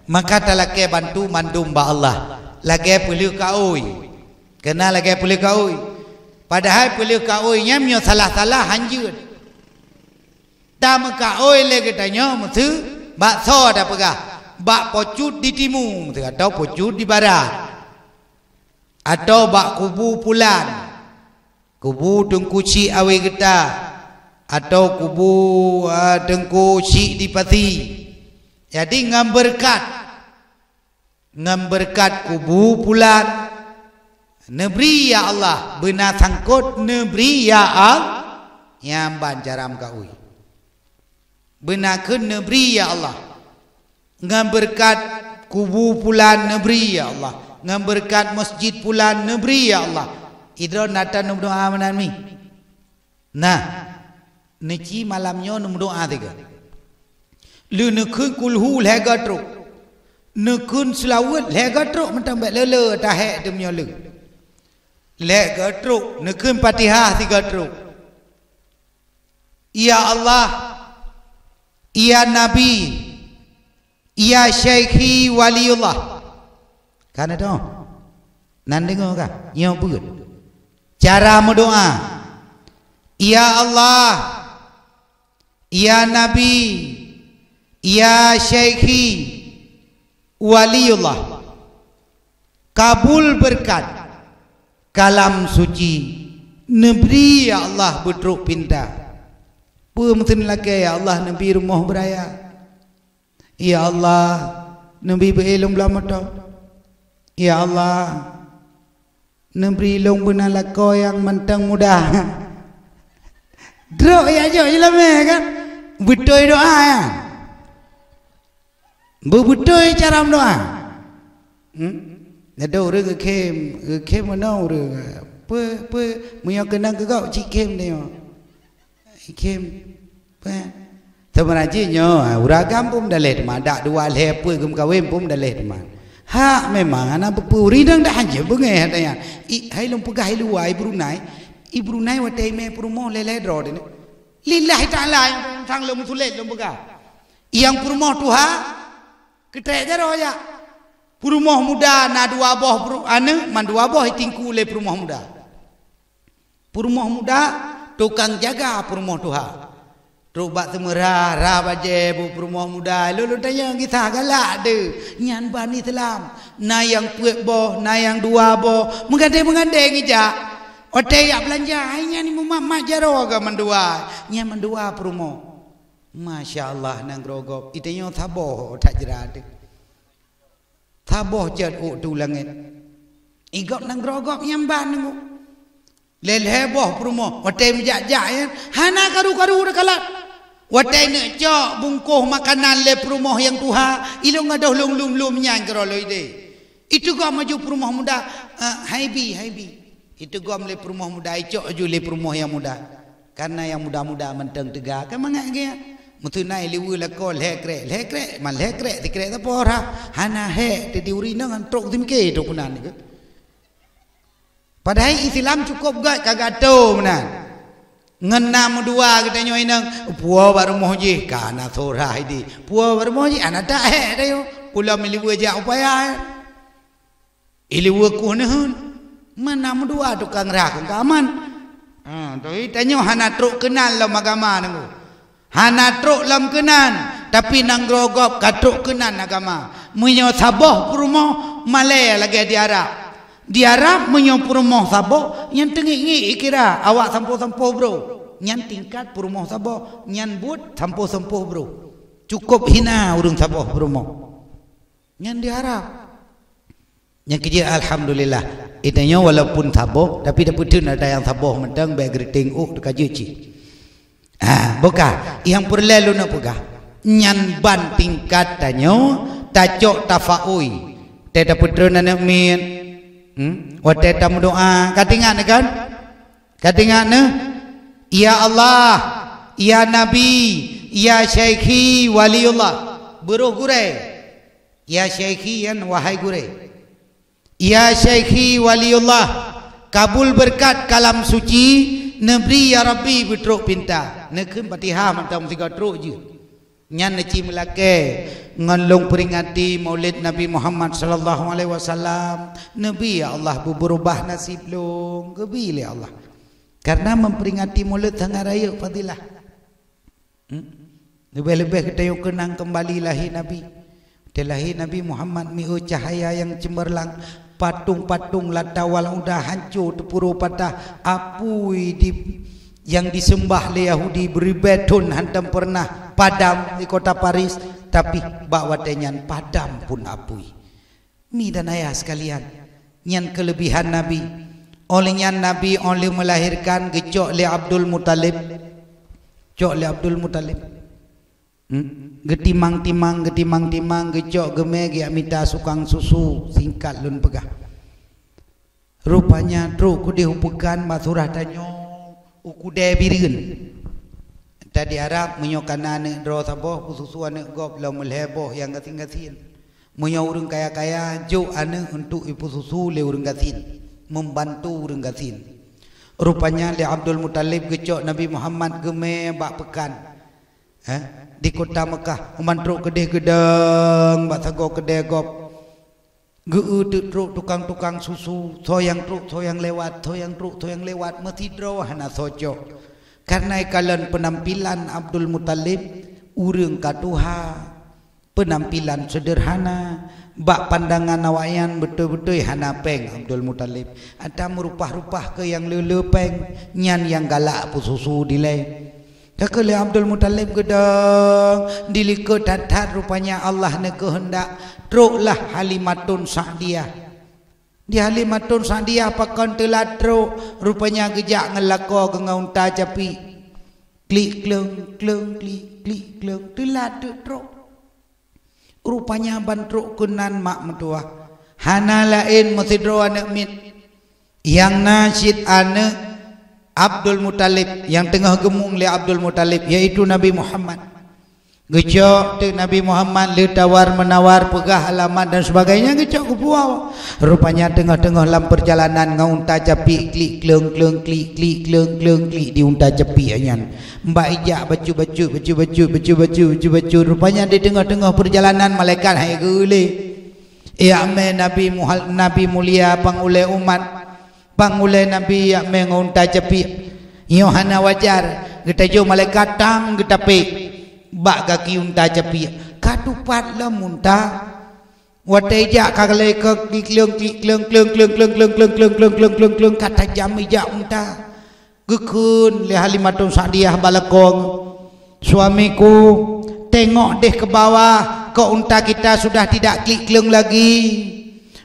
Maka talakée bantu mandum bak Allah. Lagée peuleueh kaôi. Keunan lagée peuleueh kaôi. Padahai peuleueh kaôi nyan meunyoe salah-salah hanjeuet. Tameukaôi lé geutanyoe meuseu bak soe tapeugah, bak pocut di timu meuseu atau pocut di barat. Atau bak kubu pulan, kubu Teungku Chik Awé Geuta, atau kubu, a, Teungku Chik di Pasi. Jadi ngon beureukat, ngon beureukat kubu pulan, neubri ya Allah, beuna sangkot neubri ya Allah, nyang ban cara meukaôi. Beuna kheun neubri ya Allah. Ngon beureukat kubu pulan neubri ya Allah. Ngon beureukat masjid pulan neubri ya Allah. Idroe na tan neumeudoa meunan mi. Nah, neuci malam nyoe neumeudoa tiga. Lheueh neukheun kulhu lhée goe trok. Neukheun seulaweuet lhée goe trok mantong bék le-le tahek teumnyoe lheueh. Lhée goe trok, neukheun Fatihah tiga trok. Ya Allah, ya Nabi, ya Syaikhi Waliullah. Ka na deungoe? Nan deungoe ka? Nyoe beuet. Cara meudoa. Ya Allah, ya Nabi, ya Syaikhi Waliullah. Kabul beureukat kalam suci, neubri ya Allah beutrok pinta. Peue meuteun lakée ya Allah neubri rumoh beuraya. Ya Allah, neubri beu-e lôn bloe moto. Ya Allah, neubri lôn beuna lakoe nyang mantong muda. Trok ya jok jeulamé kan? Beutôi doa ya. Beubeutôi cara meudoa. Hmm? Nado ureuëng geukhém, geukhém meunoe ureuëng. Peue, peue, meunyoe keunong keu gob, cit khém nyoe. Khém. Peue? Teuma jih nyoe, ha, ureuëng agam pun daleh teuma, dak dua lhée peue geumeukawen pun daleh teuma. Hak memang hana peue-peue ureuëng dang dah hanjeuet beungéh hata nyan. I, hai lôn peugah i luwa i Brunei. I Brunei watée imé peurumoh lhée-lhée droe teuh. Lillahi ta'ala nyang sang lôn meusulet lôn peugah. Nyang peurumoh tuha, keutrek jaroe jak. Peurumoh muda na dua boh peurumoh aneuëk, mandua boh itingku lé peurumoh muda. Peurumoh muda tukang jaga peurumoh tuha. Trok bak seumeurah, rhah bajée bu peurumoh muda, lôn lôn tanyong kisah galak deuh. Nyan ban Islam. Na nyang peuet boh, na nyang dua boh. Meugadée-meugadée ngijak. Watée jak beulanja, hai nyan mumat-mat jaroe geuh mandua. Nyan mandua peurumoh. Masya Allah, nanggroe gob. Itanyoe saboh that jrat. Saboh cot ôk tu langét. Igob nanggroe gob nyang ban nunggu. Lhée-lhée boh peurumoh, watée meujak-jak nyan, hana karu-karu teukalon. Watée neuk cok bungkôh makanan lé peurumoh nyang tuha, ilong gadoh lom-lom-lom nyan keudroe lom idéh. Iteugom laju peurumoh muda, eh, "Hai bi, hai bi." Iteugom lé peurumoh muda, icok laju lé peurumoh nyang muda. Karena nyang muda-muda mantong teuga, kan mangat geuh. Meuteuna ileue lakoe lhèe krek, lhèe krek, man lhèe krek, sikrek sapo rhah. Hana hék, teudiri ureueng inong ngon trok simke trok keunan nyoe. Padahai Islam cukôp gèt ka gato meunan. Ngon na meudua geutanyoe inong, puwoe bak rumoh jih, ka na soe rhah idéh. Puwoe bak rumoh jih, hana that hék tanyoe. Ulôn meulibeu jak upaya. Ileue kuh neuheun. Meunan meudua tukang rhah keu ka aman. Ha, tapi tanyoe hana trok keunan lom agama nunggu. Hana trok lom keunan, tapi nanggroe gob ka trok keunan agama. Meunyoe saboh peurumoh malèe lagèe di Arab. Di Arab meunyoe peurumoh saboh, nyan teungiek-ngiek ikira awak sampoe-sampoe broe. Nyan tingkat peurumoh saboh, nyan buet sampoe-sampoe broe. Cukôp hina ureueng saboh peurumoh. Nyan di Arab. Nyang keujeuet alhamdulillah. Itanyoe walaupun saboh, tapi tapeutheun ada nyang saboh mantong bèk geureuteng ôk teuka jeuet cit. Ah, bukan. Nyang peureulèe lôn peugah. Nyan ban tingkat tanyoe, tacok tafaui. Watèe tapeutreun aneuk miet. Hmm? Watèe tameudoa, ka teuingat kan? Ka teuingat nyoe? Ya Allah, ya Nabi, ya Syaikhi Waliullah. Beurôh gurèe. Ya Syaikhi, yan wahai gurèe. Ya Syaikhi Waliullah, kabul beureukat kalam suci, neubri ya Rabbi beutrok pinta. Neukheun Fatihah mantong sigoe trok jeuet. Nyan neuci meulakèe ngon lôn peuringati Maulid Nabi Muhammad sallallahu alaihi wasallam. Neubri ya Allah beubeurubah nasib lôn, geubri lé Allah. Karena meuperingati Maulid sangat rayeuk fadilah. Hmm? Leubeh-leubeh geutanyoe keunang keumbali lahé Nabi. Watèe lahé Nabi Muhammad mieu cahya nyang ceumeurlang, patong-patong Lata wal Uzza hanco teupeurô patah, apui di, nyang diseumbah lé Yahudi beuribèe thon hántom peureunah padam di kota Paris, tapi bak watèe nyan padam phon apui. Mi dan ayah sekalian, nyan keuleubihan Nabi. Óh lheueh nyan Nabi óh lheueh meulahirkan geucok lé Abdul Muthalib. Cok lé Abdul Muthalib. Hmm? Geutimang-timang, geutimang-timang, geucok geumè geujak mita sukang susu, singkat lôn peugah. Rupanya trok keudeh u peukan bak surah tanyoe u keudè Bireuen. Ata di Arab, meunyoe kana aneuk droe saboh, peususu aneuk gob lom meulhèe boh nyang gasien-gasien. Meunyoe ureueng kaya-kaya, jok aneuk untuk ipeususu lé ureueng gasien, membantu ureueng gasien. Rupanya lé Abdul Muthalib geucok Nabi Muhammad geumè bak peukan. Eh, di kota Mekah, uman trok keudeh geudong bak sagoe keudè gob. Geu-eu teuk trok tukang-tukang susu, soe nyang trok, soe nyang lewat, soe nyang trok, soe nyang lewat, meusidroe hana soe cok. Karena ikalon peunampilan Abdul Muthalib, ureueng ka tuha, peunampilan seudeurhana, bak pandangan awaknyan beutôi-beutôi hana pèng Abdul Muthalib. Ata meurupah-rupah keu nyang le-le pèng, nyan nyang galak peususu dilèe. Ka keuh lé Abdul Muthalib geudong, di likot that-that rupanya Allah neukeuheundak troklah Halimatun Sa'diyah. Di Halimatun Sa'diyah pakon teulat trok, rupanya geujak ngon lakoe geuh ngon unta capiek. Klik kleueng, kleueng, klik, klik kleueng, teulat teuk trok. Rupanya ban trok keunan mak meutuwah. Hana laén meusidroe aneuk miet. Nyang na cit aneuk Abdul Muthalib nyang teungoh geumueng lé Abdul Muthalib, yaitu Nabi Muhammad. Geucok teuk Nabi Muhammad lé tawar-meunawar, peugah alamat dan sebagainya, geucok geupuwoe. Rupanya teungoh-teungoh lam peurjalanan ngon unta capiek, klik, kleueng, kleueng, klik, klik, kleueng, kleueng, klik di unta capiek nyan. Bak ijak bacut-bacut, bacut-bacut, bacut-bacut, bacut-bacut. Rupanya di teungoh-teungoh peurjalanan malaikat hai geuh lé. Jak mè Nabi muhal-, Nabi mulia pang ulèe umat. Pang ulèe Nabi jak mè ngon unta capiek. Nyoe hana wajar, geutajok malaikat tang geutapék bak gaki unta capiek. Ka tupat lom unta. Watèe jak ka lheueh keu klik kleueng, klik kleueng, kleueng, kleueng, ka tajam ijak unta. Geukheun lé Halimatun Sa'diyah bak lakoe, "Suamiku, tengok deh ke bawah, kok unta kita sudah tidak klik kleueng lagi."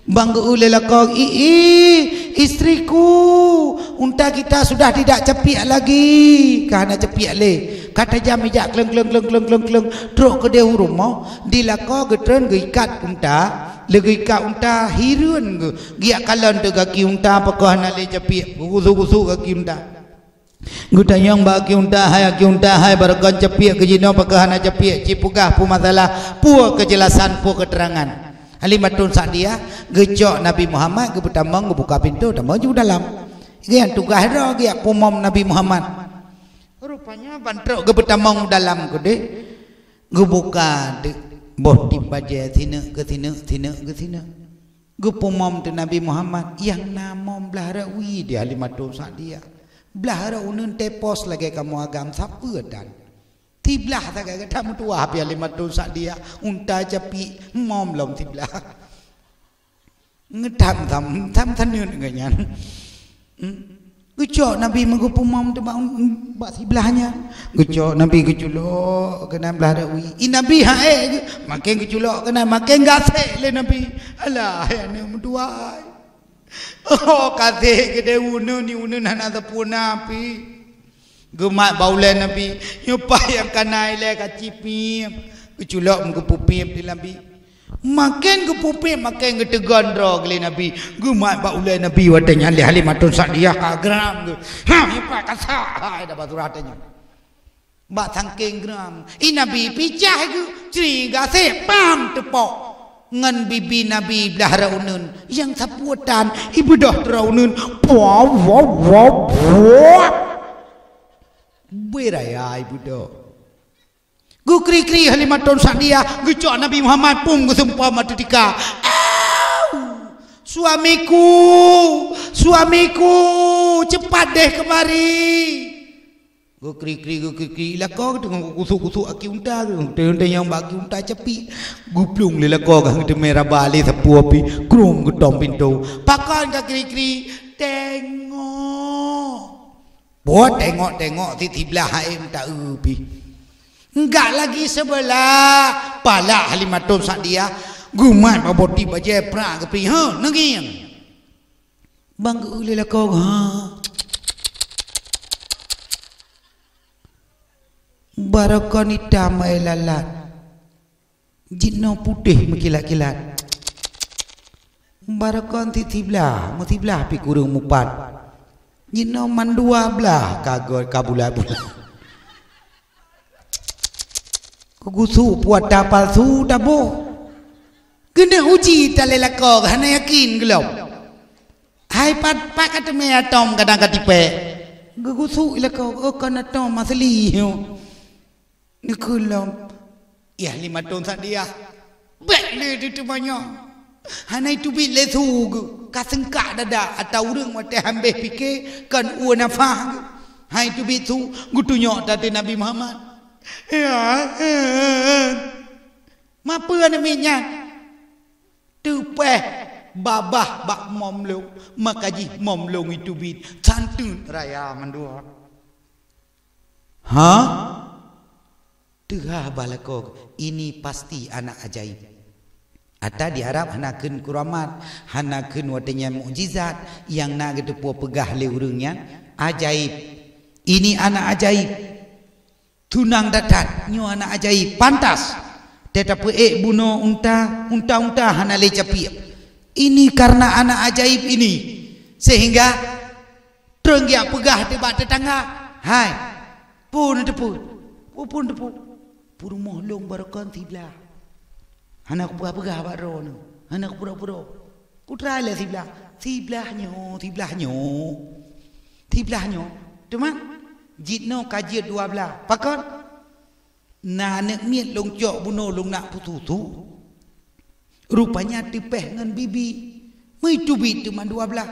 Ban geu-eu lé lakoe, "Ih, ih, istriku, unta kita sudah tidak capiek lagi." Ka hana capiek lé. Ka tajam ijak kleueng, kleueng, kleueng. Trok keudeh u rumoh, di lakoe geutreun geuikat unta, Leugeue ka unta hireuen geuh, giak kalon teuk gaki unta pakon hana lé capiek, geugusu-gusu gaki unta. Geutanyong bak aki unta, "Hai aki unta, hai baroekon capiek keu jinoe pakon hana capiek, ci peugah peue masalah, peue keujelasan, peue keuteurangan." Halimatun Sa'diyah geucok Nabi Muhammad geupeutamong geubuka pintoe tamong ju dalam. Geuh nyang tugaih droe geuh peumom Nabi Muhammad. Rupanya ban trok geupeutamong dalam keudeh. Geubuka deuek boh tieb bajée sineuk keu sineuk, sineuk keu sineuk. Geupeumom teuk Nabi Muhammad nyang na mom blaih rot wie di Halimatun Sa'diyah. Blaih rot uneuen tepos lagée kamoe agam sapeue tan. Siblaih sagai gata meutuwah pih Halimatun Sa'diyah, unta capiek mom lom siblaih. Ngeutam-tam, tam saneut geuh nyan. Hmm. Geucok Nabi meugeupeumom teuk bak, bak siblaih nyan. Geucok Nabi geuculok keunan blaih rot wie. I Nabi ha'ék geuh, maken geuculok keunan, maken gasek lé Nabi. Alah, hai aneuk meutuwah. Oh, kasek keudeh uneuen ni uneuen hana sempurna pih. Geumat bak ulée Nabi, nyoe paih nyang ka na ilée ka ci piep. Geuculok meugeupeupiep di Nabi. Maken geupeupiep, maken geuteugon droe lé Nabi. Geumat bak ulée Nabi watée nyan lé Halimatun Sa'diyah ka gram geuh. Ha, nyoe paih ka sak hai dah bak surah teuh nyoe. Bak sangkeng gram, i Nabi picah geuh, cri gasek pam teupok. Ngon bibi Nabi blaih rot uneuen, nyang sapeue tan, ibeudôh droe uneuen. Puah, puah, puah, puah. Bui raya ibeudôh. Geukri-kri Halimatun Sa'diyah, geucok Nabi Muhammad pum geusumpom ateueh tika. Au! Suamiku, suamiku, cepat deh kemari. Geukri-kri, geukri-kri, i lakoe teungoh geukusuk-kusuk aki unta, geuteuntée nyang bak aki unta capiek. Geuplueng lé lakoe geuh, geuteumé raba lé sapeue pih, krueng geutom pintoe. Pakon ka kri-kri? Tengok. Buet tengok-tengok, si siblaih hai unta eu pih. Enggak lagi sebelah, palak Halimatun Sa'diyah, geumat bak boh tieb bajée prang geupri, ha, neungieng. Bang geu lé lakoe, ha. Baroekon itam ai lalat. Jinoe putéh meukilat-kilat. Baroekon siblaih, meusiblaih pih kureueng mupat. Jinoe mandua blaih ka gét ka bulat-bulat. Geugusu puata palsu taboh. Keuneuk uji talé lakoe hana yakin gohlom. Hai pat, pat ka teumé atôm kadang ka tipék. Geugusu lakoe, oh, kon atôm asli nyoe. Neukheun lom, "Yah, Halimatun Sa'diyah, bék lé teuteumanyong. Hana iteubiet lé su geuh, ka seungkak dada ata ureuëng watée hambéh pike kon ueh nafah geuh. Hai teubiet su, geutunyok ata Nabi Muhammad." "Ya, eh, ma peue aneuk miet nyan?" "Teupéh babah bak mom lôn, maka jih mom lôn iteubiet." Santeut raya mandua. Ha? Teuhah bak lakoe, ini pasti anak ajaib. Ata di Arab hana kheun kuramat, hana kheun watée nyan mukjizat, nyang na geuteupeue peugah lé ureuëng nyan ajaib. Ini anak ajaib. Tunang that-that, nyoe anak ajaib. Pantas. Teuh tapeuék bunoe unta, unta-unta hana lé capiek. Ini karena anak ajaib ini. Sehingga Trön geujak peugah teuh bak teutangga, "Hai, peue na teupeu? Peue pun teupeu? Peurumoh lôn baroekon siblaih. Hana kupeugah-peugah bak droeneuh, hana kupeuroe-peuroe. Peue teuma lé siblaih? Siblaih nyoe, siblaih nyoe. Siblaih nyoe. Teuma jinoe ka jeuet dua blaih. Pakon?" "Na aneuk miet lôn cok bunoe lôn nak peususu. Rupanya teupéh ngon bibi. Meuteubiet teuma dua blaih."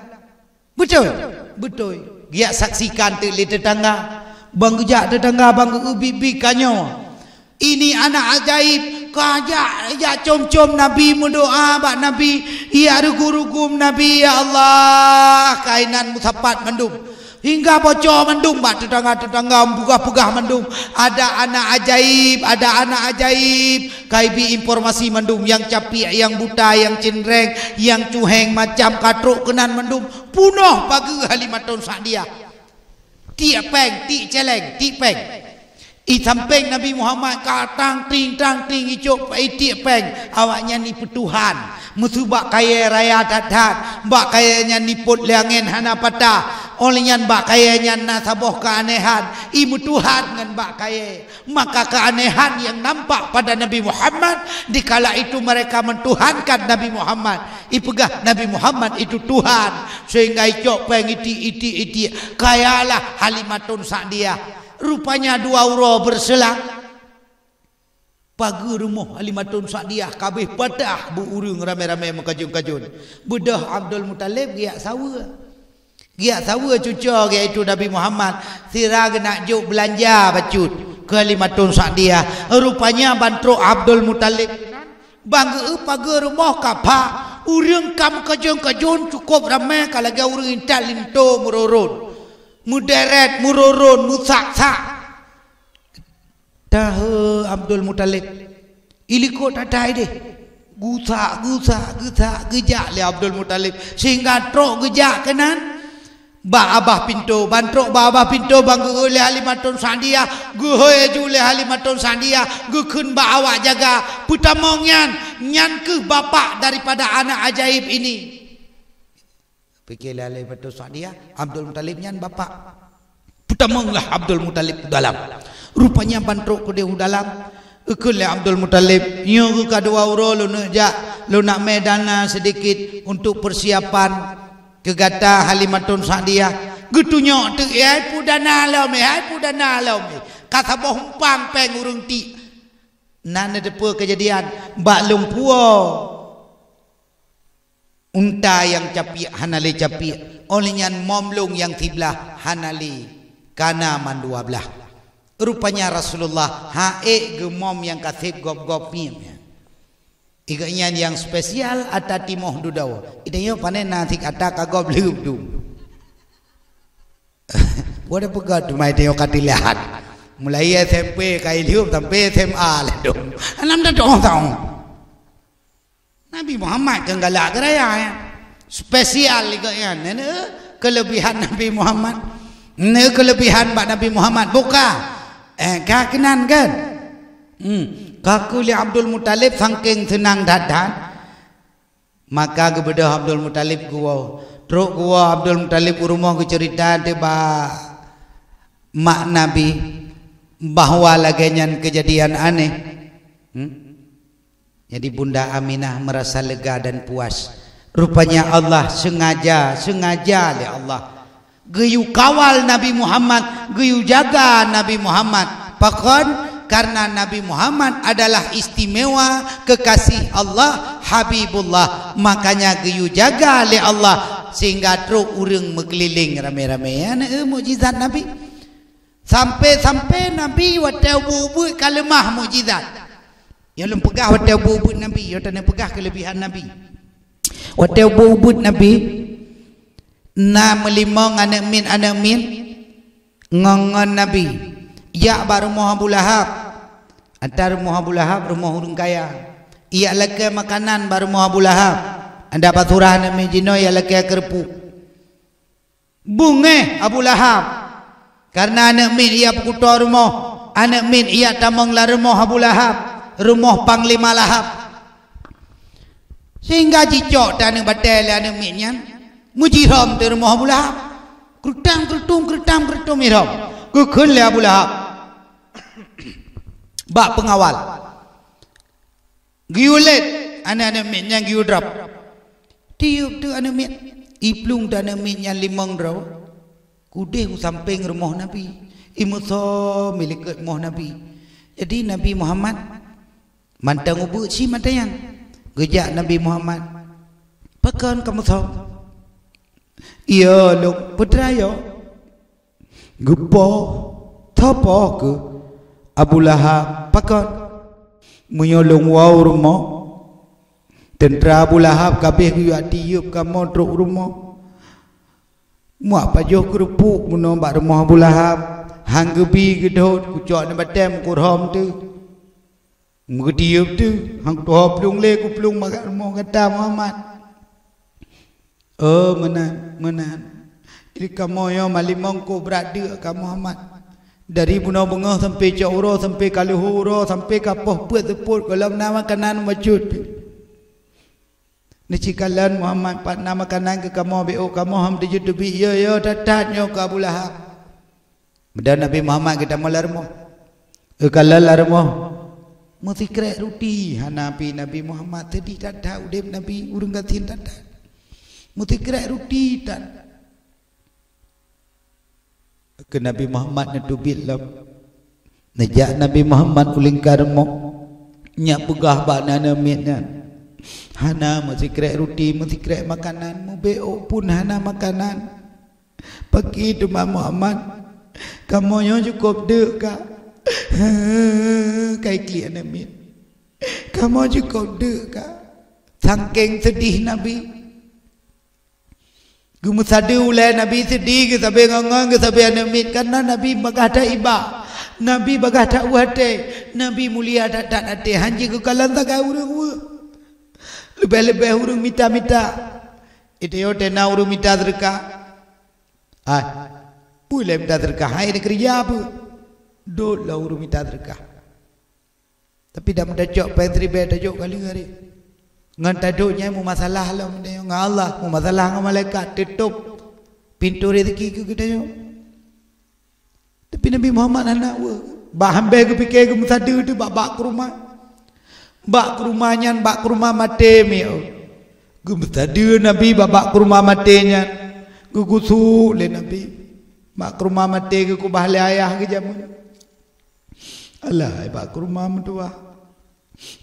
"Beutôi?" "Beutôi." Geujak saksikan teuk lé teutangga. Ban geujak teutangga ban geu-eu bibi ka nyoe. Ini anak ajaib. Ka jak, jak com-com Nabi meudoá bak Nabi. Ya rugum-rugum Nabi, ya Allah, kainan meusapat mandum. Hingga bocor mandum bak teutangga-teutangga, peugah-peugah mandum, "Ada anak ajaib, ada anak ajaib." Ka ibi informasi mandum, nyang capiek, nyang buta, nyang ceunreng, nyang cuheng, macam ka trok keunan mandum. Punoh pageue Halimatun Sa'diyah. Tiek péng, tiek céléng, tiek péng. I sampéng Nabi Muhammad ka tang-ting, tang-ting icok i tiek péng. Awaknyan ipeutuhan. Meuseu bak kayèe raya that-that, bak kayèe nyan nipot lé angén hana patah. Óh lheueh nyan bak kayèe nyan na saboh keuanehan, i meutuhan ngon bak kayèe. Maka keuanehan yang nampak pada Nabi Muhammad, dikala itu mereka mentuhankan Nabi Muhammad. Ipeugah Nabi Muhammad itu Tuhan, sehingga icok péng itik-itik, itik. Kayalah Halimatun Sa'diyah. Rupanya dua uroe berselang, pageue rumoh Halimatun Sa'diyah ka abéh patah, bu ureuëng ramé-ramé meukajon-kajon. Beudôh Abdul Muthalib geujak saweue. Geujak saweue cucoe, yaitu Nabi Muhammad, sira geunak jok beulanja bacut keu Halimatun Sa'diyah. Rupanya ban trok Abdul Muthalib, ban geu-, pageue rumoh ka pha, ureuëng ka meukajon-kajon cukôp ramé, ka lagèe ureuëng intat linto meuroron, meuderet meuroron, meusak-sak. Tahe Abdul Muthalib, ilikot that-that idéh. Gusak, gusak, gusak, geujak lé Abdul Muthalib, sehingga trok geujak keunan bak babah pintoe. Ban trok bak babah pintoe, ban geuhôi lé Halimatun Sa'diyah, geuhôi aju lé Halimatun Sa'diyah, geukheun bak awak jaga, "Peutamong nyan, nyan kheueh bapak daripada anak ajaib ini." Pike lé Halimatun Sa'diyah, Abdul Muthalib nyan bapak. Peutamonglah Abdul Muthalib u dalam. Rupanya ban trok keudéh u dalam, geukheun lé Abdul Muthalib, "Nyoe geuh ka dua uroe lôn neuk jak, lôn nak mé dana sedikit untuk persiapan keu gata Halimatun Sa'diyah." Geutunyok teuk, "Hai peue dana lom, hai peue dana lom." Ka saboh umpang péng ureuëng tik. Na neuteupeue keujadian bak lumpoe. Unta nyang capiek hana lé capiek, óh lheueh nyan mom lôn nyang siblah hana lé, ka na mandua blaih. Rupanya Rasulullah han ék geumom nyang ka sép gob-gob miet nyan. Gobnyan nyang spesial ata timoh dudoe. Geutanyoe pane na sit ata ka gob lheueh dum. Watèe peugah teuma geutanyoe ka teulihat. Mulai S M P ka lheueh sampai S M A lé dum. Alam dah dong tahu. Nabi Muhammad keu galak geuraya, ya. Spesial lé gobnyan. Nyan, eh, keulebihan Nabi Muhammad. Nyan keulebihan bak Nabi Muhammad. Buka. Eh, ka keunan kan? Hmm. Ka keu lé Abdul Muthalib sangking seunang that-that. Maka geubeudôh Abdul Muthalib geuwoe. Trok geuwoe Abdul Muthalib u rumoh geuceurita teuh bak mak Nabi bahwa lagèe nyan keujadian aneh. Hmm? Jadi Bunda Aminah merasa lega dan puas. Rupanya Allah sengaja, sengaja lé Allah geuyue kawal Nabi Muhammad, geuyue jaga Nabi Muhammad. Pakon? Karena Nabi Muhammad adalah istimewa, kekasih Allah, Habibullah. Makanya geuyue jaga lé Allah sehingga trok ureuëng meukeulileng ramé-ramé. Nyan, eh, mukjizat Nabi. Sampai-sampai Nabi watèe ubeuet-ubeuet ka leumah mukjizat. Nyang lôn peugah watèe ubeuet-ubeuet Nabi, nyang lôn peugah keulebihan Nabi. Watèe ubeuet-ubeuet Nabi, na meulimong aneuk miet, aneuk miet ngon, ngon Nabi. Jak bak rumoh Abu Lahab. Ata rumoh Abu Lahab rumoh ureuëng kaya. Ijak lakèe makanan bak rumoh Abu Lahab. Ata pasurah aneuk miet jinoe ijak lakèe keureupuk. Beungéh Abu Lahab, karena aneuk miet ijak peukuto rumoh, aneuk miet ijak tamong lam rumoh Abu Lahab, rumoh Panglima Lahab. Sehingga jicok teuh aneuk batèe lé aneuk miet nyan, meujirhom teuh rumoh Abu Lahab. Keureutang, keureutong, keureutang, keureutong irhom. Geukheun lé Abu Lahab bak peungawal. Geuyue lét aneuk-aneuk miet nyan geuyue drop. Tiep teuh aneuk miet, iplueng teuh aneuk miet nyan limong droe, keudéh u sampéng rumoh Nabi, imeusom ilikot rumoh Nabi. Jadi Nabi Muhammad mantong ubeuet si mata nyan. Geujak Nabi Muhammad, "Pakon kamoe som?" "Iya, lôn peuteuroe." Geupoh, teupoh keuh Abu Lahab, "Pakon? Meunyoe lôn woe u rumoh, teuntra Abu Lahab ka abéh geuyue tiep kamoe trok u rumoh. Muak pajoh keureupuk bunoe bak rumoh Abu Lahab, han geubi geudhôt, kucok aneuk batèe meukurhom teuh." Meugeutiep teuh, han kutuho plueng lé kuplueng bak rumoh gata Muhammad. Oh, meunan, meunan. Jadi kamoe nyoe malimong kok brat deuk ka Muhammad. Dari bunoe beungoh sampai cok uroe, sampai ka leuhô uroe, sampai ka poh peuet seupôt, gohlom na makanan bacut. Neucikalon Muhammad, "Pat na makanan keu kamoe, beuôk kamoe hom teujeuet teubiet." "Yo, yo, that-that nyoe," kheun Abu Lahab. Meudan Nabi Muhammad geutamong lam rumoh. Geukalon lam rumoh. Meusikrek ruti hana pi Nabi Muhammad, seudeh that-that udeb Nabi, ureuëng gasien that-that. Meusikrek ruti that. Keu Nabi Muhammad neuteubiet lom. Neujak Nabi Muhammad u lingka rumoh, nyak peugah bak aneuëk miet nyan, "Hana meusikrek ruti, meusikrek makanan, mubeuôk pun hana makanan." "Pakri teuma Muhammad, kamoe nyoe cukôp deuk ka." Kai klik aneuëk miet. "Kamoe cukôp deuk ka." Sangkeng seudeh Nabi. Geumeusadeue ulée Nabi, seudeh geusabe ngon-ngon, geusabe aneuëk miet, kareuna Nabi bagaih that iba, Nabi bagaih that weueh até, Nabi mulia that-that até, hana jigeukalon sagai ureuëng weueh. Leubeh-leubeh ureuëng mita-mita. Iteuyô tena ureuëng mita seudeukah. Hai, peue lé mita seudeukah? Hai, dikeureuja peue? Dot lom ureuëng mita seudeukah. Tapi dak meutacok péng siribée tajok kali hari. Ngon tadok nyan meumasalah lom geutanyoe ngon Allah, meumasalah ngon malaikat, teutôb pintoe rezeki keu geutanyoe. Tapi Nabi Muhammad hana weueh. Bah hambeh geupike geumeusadeue teuh bak, bak keuruma. Bak keuruma nyan, bak keuruma maté miôh. Geumeusadeue Nabi bak, bak keuruma maté nyan. Geugusuk lé Nabi. Bak keuruma maté geukeubah lé ayah geuh jameun. Alah, bak keuruma meutuwah.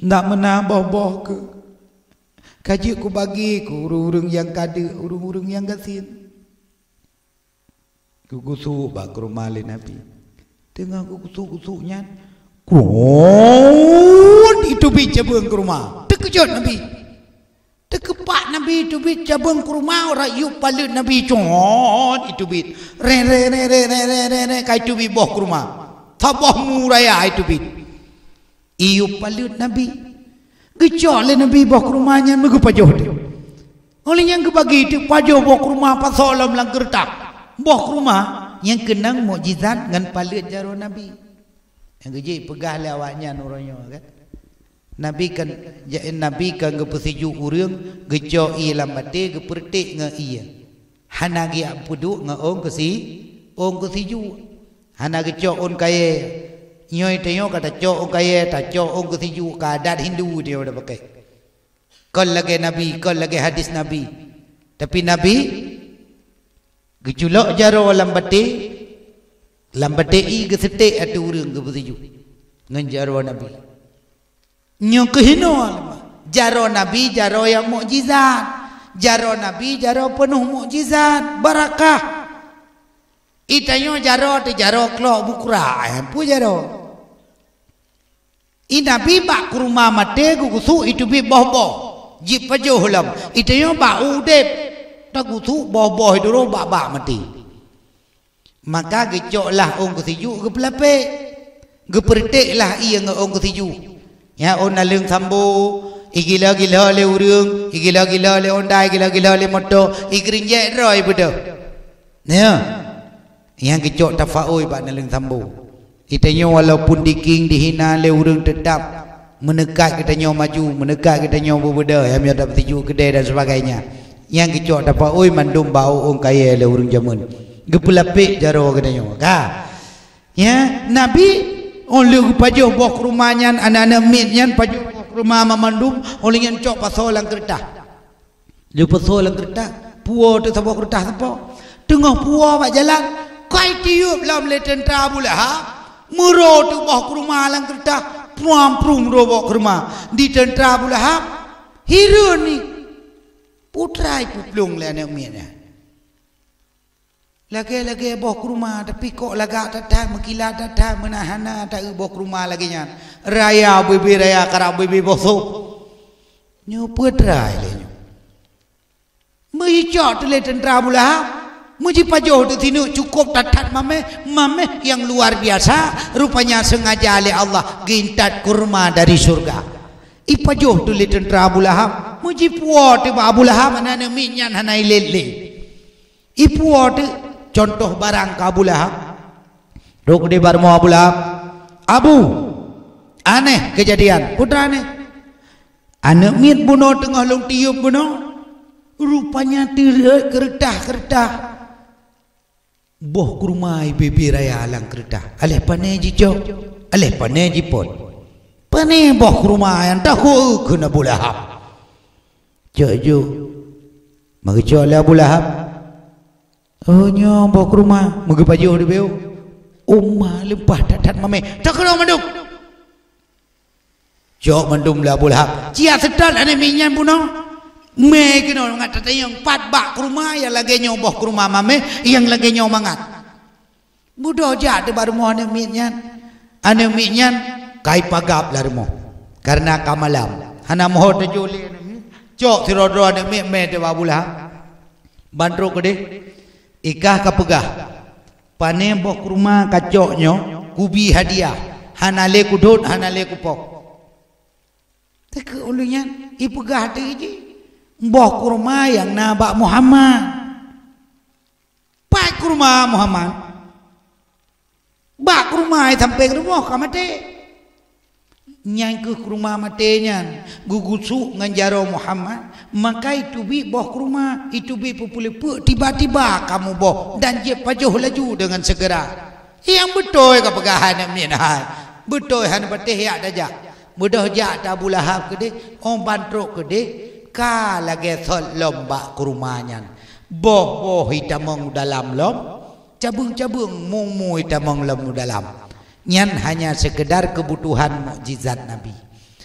Ndak meunan boh-boh keuh. Ka jeuet kubagi keu ureuëng-ureuëng nyang ka deuk, ureuëng-ureuëng nyang gasien. Geugusuk bak keuruma lé Nabi. Teungoh geugusuk-gusuk nyan, kruet, iteubiet cabeueng keuruma. Teukeujot Nabi. Teukeupak Nabi iteubiet cabeueng keuruma, rak yup paleuet Nabi, cot iteubiet. Re, re, re, ka iteubiet boh keuruma. Saboh mu raya iteubiet. Iyup paleuet Nabi. Geucok lé Nabi boh keuruma nyan meugeupajoh teuk. Óh lheueh nyan geubagi teuk pajoh boh keuruma, pasoe lom lam keureutah. Boh keuruma nyang keunong mukjizat ngon paleuet jaroe Nabi. Nyang geujak peugah lé awaknyan uroe nyoe kan. Nabi kan, ja-, Nabi kan geupeusijuek ureuëng, geucok ié lam batée, geupeureutek ngon ié. Hana geujak peuduek ngon ôn keusi-, ôn keusijuek. Hana geucok ôn kayée. Nyoe tanyoe ka tacok ôn kayée, tacok ôn keusijuek, ka adat Hindu tanyoe tapakée. Kon lagée Nabi, kon lagée hadis Nabi. Tapi Nabi geuculok jaroe lam batée, lam batée ié geuseutek ateueh ureuëng geupeusijuek ngon jaroe Nabi. Nyoe keuh hinoe jaroe Nabi, jaroe nyang mukjizat. Jaroe Nabi jaroe peunoh mukjizat, barakah. Itanyoe jaroe teuh jaroe klok bukra, eh, peue jaroe? I Nabi bak keuruma maté geugusuk iteubiet boh-boh, jipajoh lom. Itanyoe bak udeb, tagusuk boh-boh iduro bak-bak maté. Maka geucoklah ôn keusijuek geupeulapek, geupeureuteklah ié ngon ôn keusijuek. Nyan ôn naleueng sambo, igilo-gilo lé ureuëng, igilo-gilo lé onda, igilo-gilo lé moto, igeurinjek droe beudôh. Nyoe, nyang geucok tafaôi bak naleueng sambo. Itanyoe walaupun diking dihina lé ureuëng, teutab meuneukat geutanyoe maju, meuneukat geutanyoe beubeudôh, nyang miyueb tapeusijuek keudée dan sebagainya. Nyang geucok tapaôi mandum bak ôn kayée lé ureuëng jameun. Geupeulapek jaroe geutanyoe. Ka. Ya, Nabi, óh lheueh geupajoh boh keuruma nyan, aneuëk-aneuëk miet nyan pajoh boh keuruma mamandum, óh lheueh nyan cok pasoe lam keureutah. Lheueh pasoe lam keureutah, puwoe teuk saboh keureutah sapo. Teungoh puwoe bak jalan, kai tiyueb lom lé teuntra Abu Lahab, meuro teuk boh keuruma lam keureutah, pruam-pruem meuro boh keuruma. Di teuntra Abu Lahab, hireuen ni. Peue treuk ipuplueng lé aneuëk miet nyan. Lagée-lagée boh keuruma, tapi kok lagak that-that, meukilat that-that, meunan hana taeu boh keuruma lagée nyan. Raya ubé-bé raya, karab ubé-bé boh sôk. Nyoe peue treuk lé nyoe. Meujicok teuk lé teuntra Abu Lahab, meujipajoh teuk sineuk cukôp that-that mameh, mameh nyang luar biasa, rupanya sengaja lé Allah geuintat keuruma dari syeuruga. Ipajoh teuk lé teuntra Abu Lahab, meujipuwoe teuk bak Abu Lahab, aneuëk miet nyan hana ilét lé. Ipuwoe teuk cuntoh barang keu Abu Lahab. Trok di bak rumoh Abu Lahab. "Abu, aneh keujadian." "Peue treuk aneh?" Aneuk miet bunoe teungoh lôn tiup bunoe, rupanya teureuet keureutah-keureutah. Boh keuruma ibe-ibe raya lam keureutah. Aléh pané jicok, aléh pané jipot. Pané boh keuruma nyang takot kheun Abu Lahab. Cok ju. Meucok lé Abu Lahab. Oh, nyoe boh keuruma, meugeupajoh di beuh. Uma leumpah that-that mamé. Takeurong mandum. Cok mandum lé Abu Lahab. Cia seutôt aneuk miet nyan bunoe. Mé keunoe ngat tatanyong pat bak keuruma nyang lagée nyoe boh keuruma mamé, nyang lagée nyoe mangat. Beudôh jak teuk bak rumoh aneuk miet nyan. Aneuk miet nyan ka ipagab lam rumoh. Kareuna ka malam. Hana moho teujok lé aneuk miet. Cok sidroe-droe aneuk miet mé teuk bak Abu Lahab. Ban trok keudeh. Ikah ka peugah. Pané boh keuruma kacok nyoe, kubi hadiah, hana lé kudhôt, hana lé kupoh. Teukeu ulôn nyan, ipeugah teuk jih, boh keuruma nyang na bak Muhammad. Pat keuruma Muhammad? Bak keuruma sampéng rumoh ka maté. Nyan kheueh keuruma maté nyan geugusuk ngon jaroe Muhammad, maka iteubiet boh keuruma, iteubiet peupeuleupeuek, tiba-tiba ka muboh dan jeuet pajoh laju deungon seugera. Nyang beutôi ka peugah hai aneuk miet hai. Beutôi hana patéh jak tajak. Beudôh jak teuk Abu Lahab keudeh, óh ban trok keudeh, ka lagée sot lom bak keuruma nyan. Boh-boh itamong dalam lom, cabeueng-cabeueng mu-mu itamong lom dalam. Nyan hanya sekedar keubutuhan mukjizat Nabi.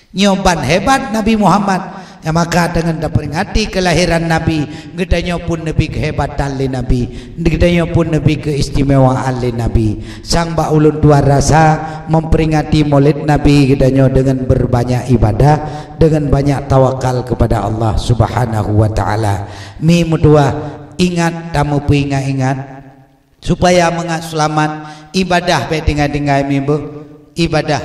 Nyoe ban hebat Nabi Muhammad, nyang maka deungon taperingati keulahiran Nabi, geutanyoe pun neubri keuhebatan lé Nabi, geutanyoe pun neubri keuistimewaan lé Nabi. Sang bak ulôn tuan rasa memperingati Maulid Nabi geutanyoe deungon berbanyak ibadah, deungon banyak tawakal kepada Allah Subhanahu wa Taala. Mi meutuah, ingat tameupeuingat-ingat, supaya mangat seulamat, ibadah bék tinggai-tinggai mi beuh. Ibadah.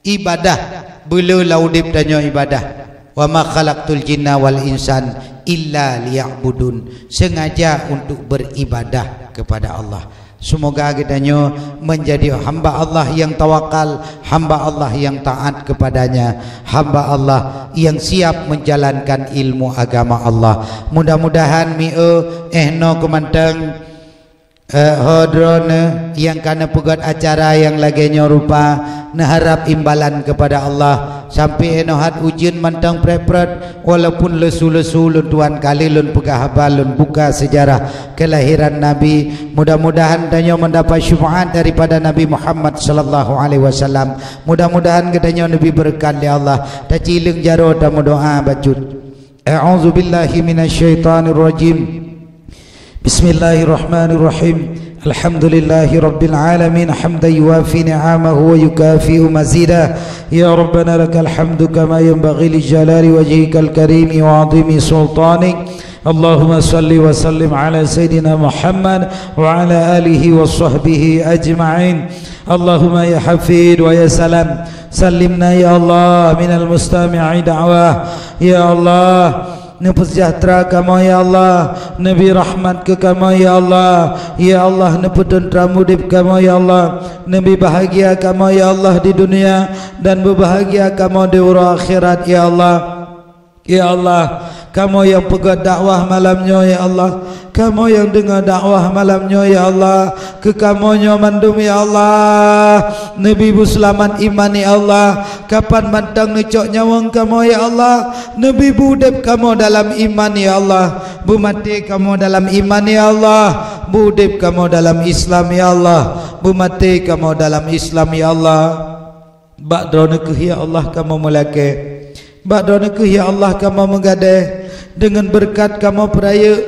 Ibadah. Beuleu lam udeb tanyoe ibadah. "Wa ma khalaqtul jinna wal insan illa liya'budun." Sengaja untuk beribadah kepada Allah. Semoga geutanyoe menjadi hamba Allah yang tawakal, hamba Allah yang taat kepada-Nya, hamba Allah yang siap menjalankan ilmu agama Allah. Mudah-mudahan mi eu, eh, noe keumantong, eh, ho droeneuh nyang ka neupeugét acara nyang lagée nyoe rupa, neuharab imbalan kepada Allah. Sampoe inoe hat ujeuen mantong prét-prét, walaupun lesu-lesu lôn tuan kali lôn peugah haba lôn buka sejarah kelahiran Nabi. Mudah-mudahan tanyoe mendapat syafaat daripada Nabi Muhammad sallallahu alaihi wasallam. Mudah-mudahan geutanyoe neubri beureukat lé Allah. Tacileueng jaroe tameudoa bacut. A'udzubillahi minasyaitonirrajim. Bismillahirrahmanirrahim. Alhamdulillahi rabbil alamin, hamdan yuwafi ni'amahu wa yukafi'u mazida. Ya Rabbana lakal hamdu kama yanbaghi li jalali wajhikal karimi wa 'azimi sultanik. Allahumma salli wa sallim ala sayyidina Muhammad wa ala alihi wa sahbihi ajma'in. Allahumma ya Hafid wa ya Salam, salimna ya Allah minal mustami'i da'wah. Ya Allah, neupeusejahtera kamoe ya Allah, neubri rahmat keu kamoe ya Allah. Ya Allah, neupeuteuntra udeb kamoe ya Allah, neubri bahagia kamoe ya Allah di dunia dan beubahgia kamoe di uroe akhirat ya Allah. Ya Allah, kamoe nyang peugét dakwah malam nyoe ya Allah, kamoe nyang deungoe dakwah malam nyoe ya Allah, keu kamoe nyoe mandum ya Allah, neubri beuseulamat iman ya Allah, kapan mantong neucok nyawöng kamoe ya Allah, neubri beu udeb kamoe dalam iman ya Allah, beumaté kamoe dalam iman ya Allah, beu udeb kamoe dalam Islam ya Allah, beumaté kamoe dalam Islam ya Allah. Bak droeneuh kheueh ya Allah kamoe meulakée. Bak droeneuh kheueh ya Allah kamoe meugadée. Deungon beureukat kamoe peurayeuk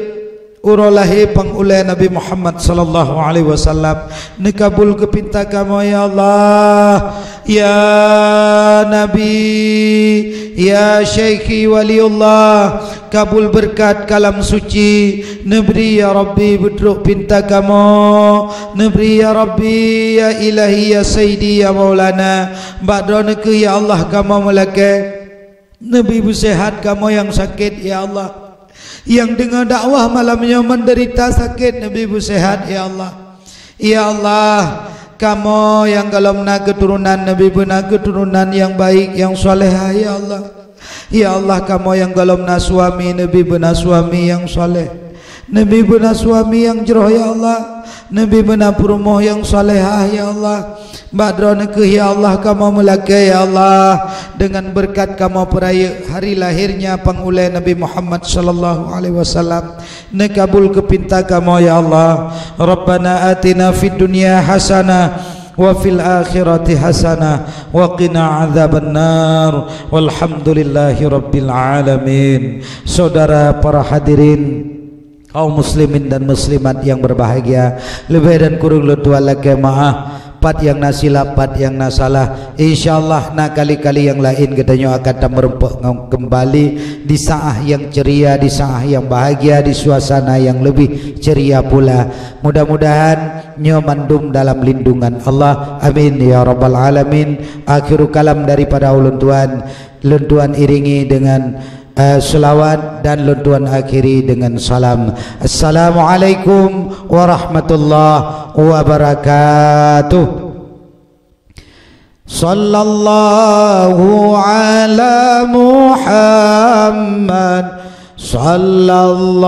uroe lahé pang ulée Nabi Muhammad sallallahu alaihi wasallam. Neukabul keu pinta kamoe ya Allah. Ya Nabi, ya Syekhi Waliullah, kabul beureukat kalam suci, neubri ya Rabbi beutrok pinta kamoe, neubri ya Rabbi, ya Ilahi, ya Sayyidi, ya Maulana, bak droeneuh kheueh ya Allah kamoe meulakée, neubri beuseuhat kamoe nyang sakét ya Allah, nyang deungoe dakwah malam nyoe meudeurita sakét neubri beuseuhat ya Allah. Ya Allah, kamoe nyang golom na keuturonan neubri beuna keuturonan nyang baik, nyang salehah ya Allah. Ya Allah, kamoe nyang gohlom na suami, neubi beuna suami nyang saleh. Neubi beuna suami nyang jroh, ya Allah. Neubi beuna peurumoh nyang salehah, ya Allah. Bak droeneuh keuh, ya Allah, kamoe meulakée, ya Allah, deungon beureukat kamoe peurayeuk hari lahirnya pangulée Nabi Muhammad sallallahu alaihi wasallam. Neukabul keu pinta kamoe, ya Allah. Rabbana atina fid dunya hasanah wa fil akhirati hasanah wa qina adzabannar. Walhamdulillahi rabbil alamin. Saudara para hadirin, kaum muslimin dan muslimat yang berbahagia, leubeh dan kureueng lôn tuan lakée meu'ah. Pat nyang na silap, pat nyang na salah. Insya Allah, na kali-kali nyang laén geutanyoe akan tameureumpok ngon keumbali di saah nyang ceria, di saah nyang bahagia, di suasana nyang leubeh ceria pula. Mudah-mudahan nyoe mandum dalam lindungan Allah. Amin ya rabbal alamin. Akhiru kalam daripada ulôn tuan, lôn tuan iringi dengan, eh, selawat dan lôn tuan akhiri dengan salam. Assalamualaikum warahmatullahi wabarakatuh. Sallallahu ala Muhammad, sallallahu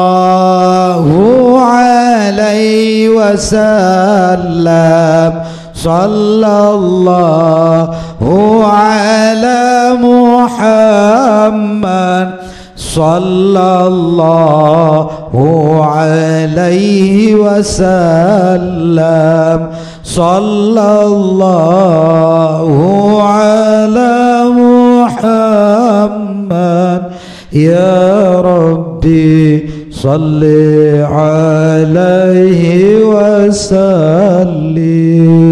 alaihi wasallam, sallallahu ala Muhammad, sallallahu alaihi wasallam, sallallahu ala Muhammad. Ya Rabbi, salli alaihi wasallim.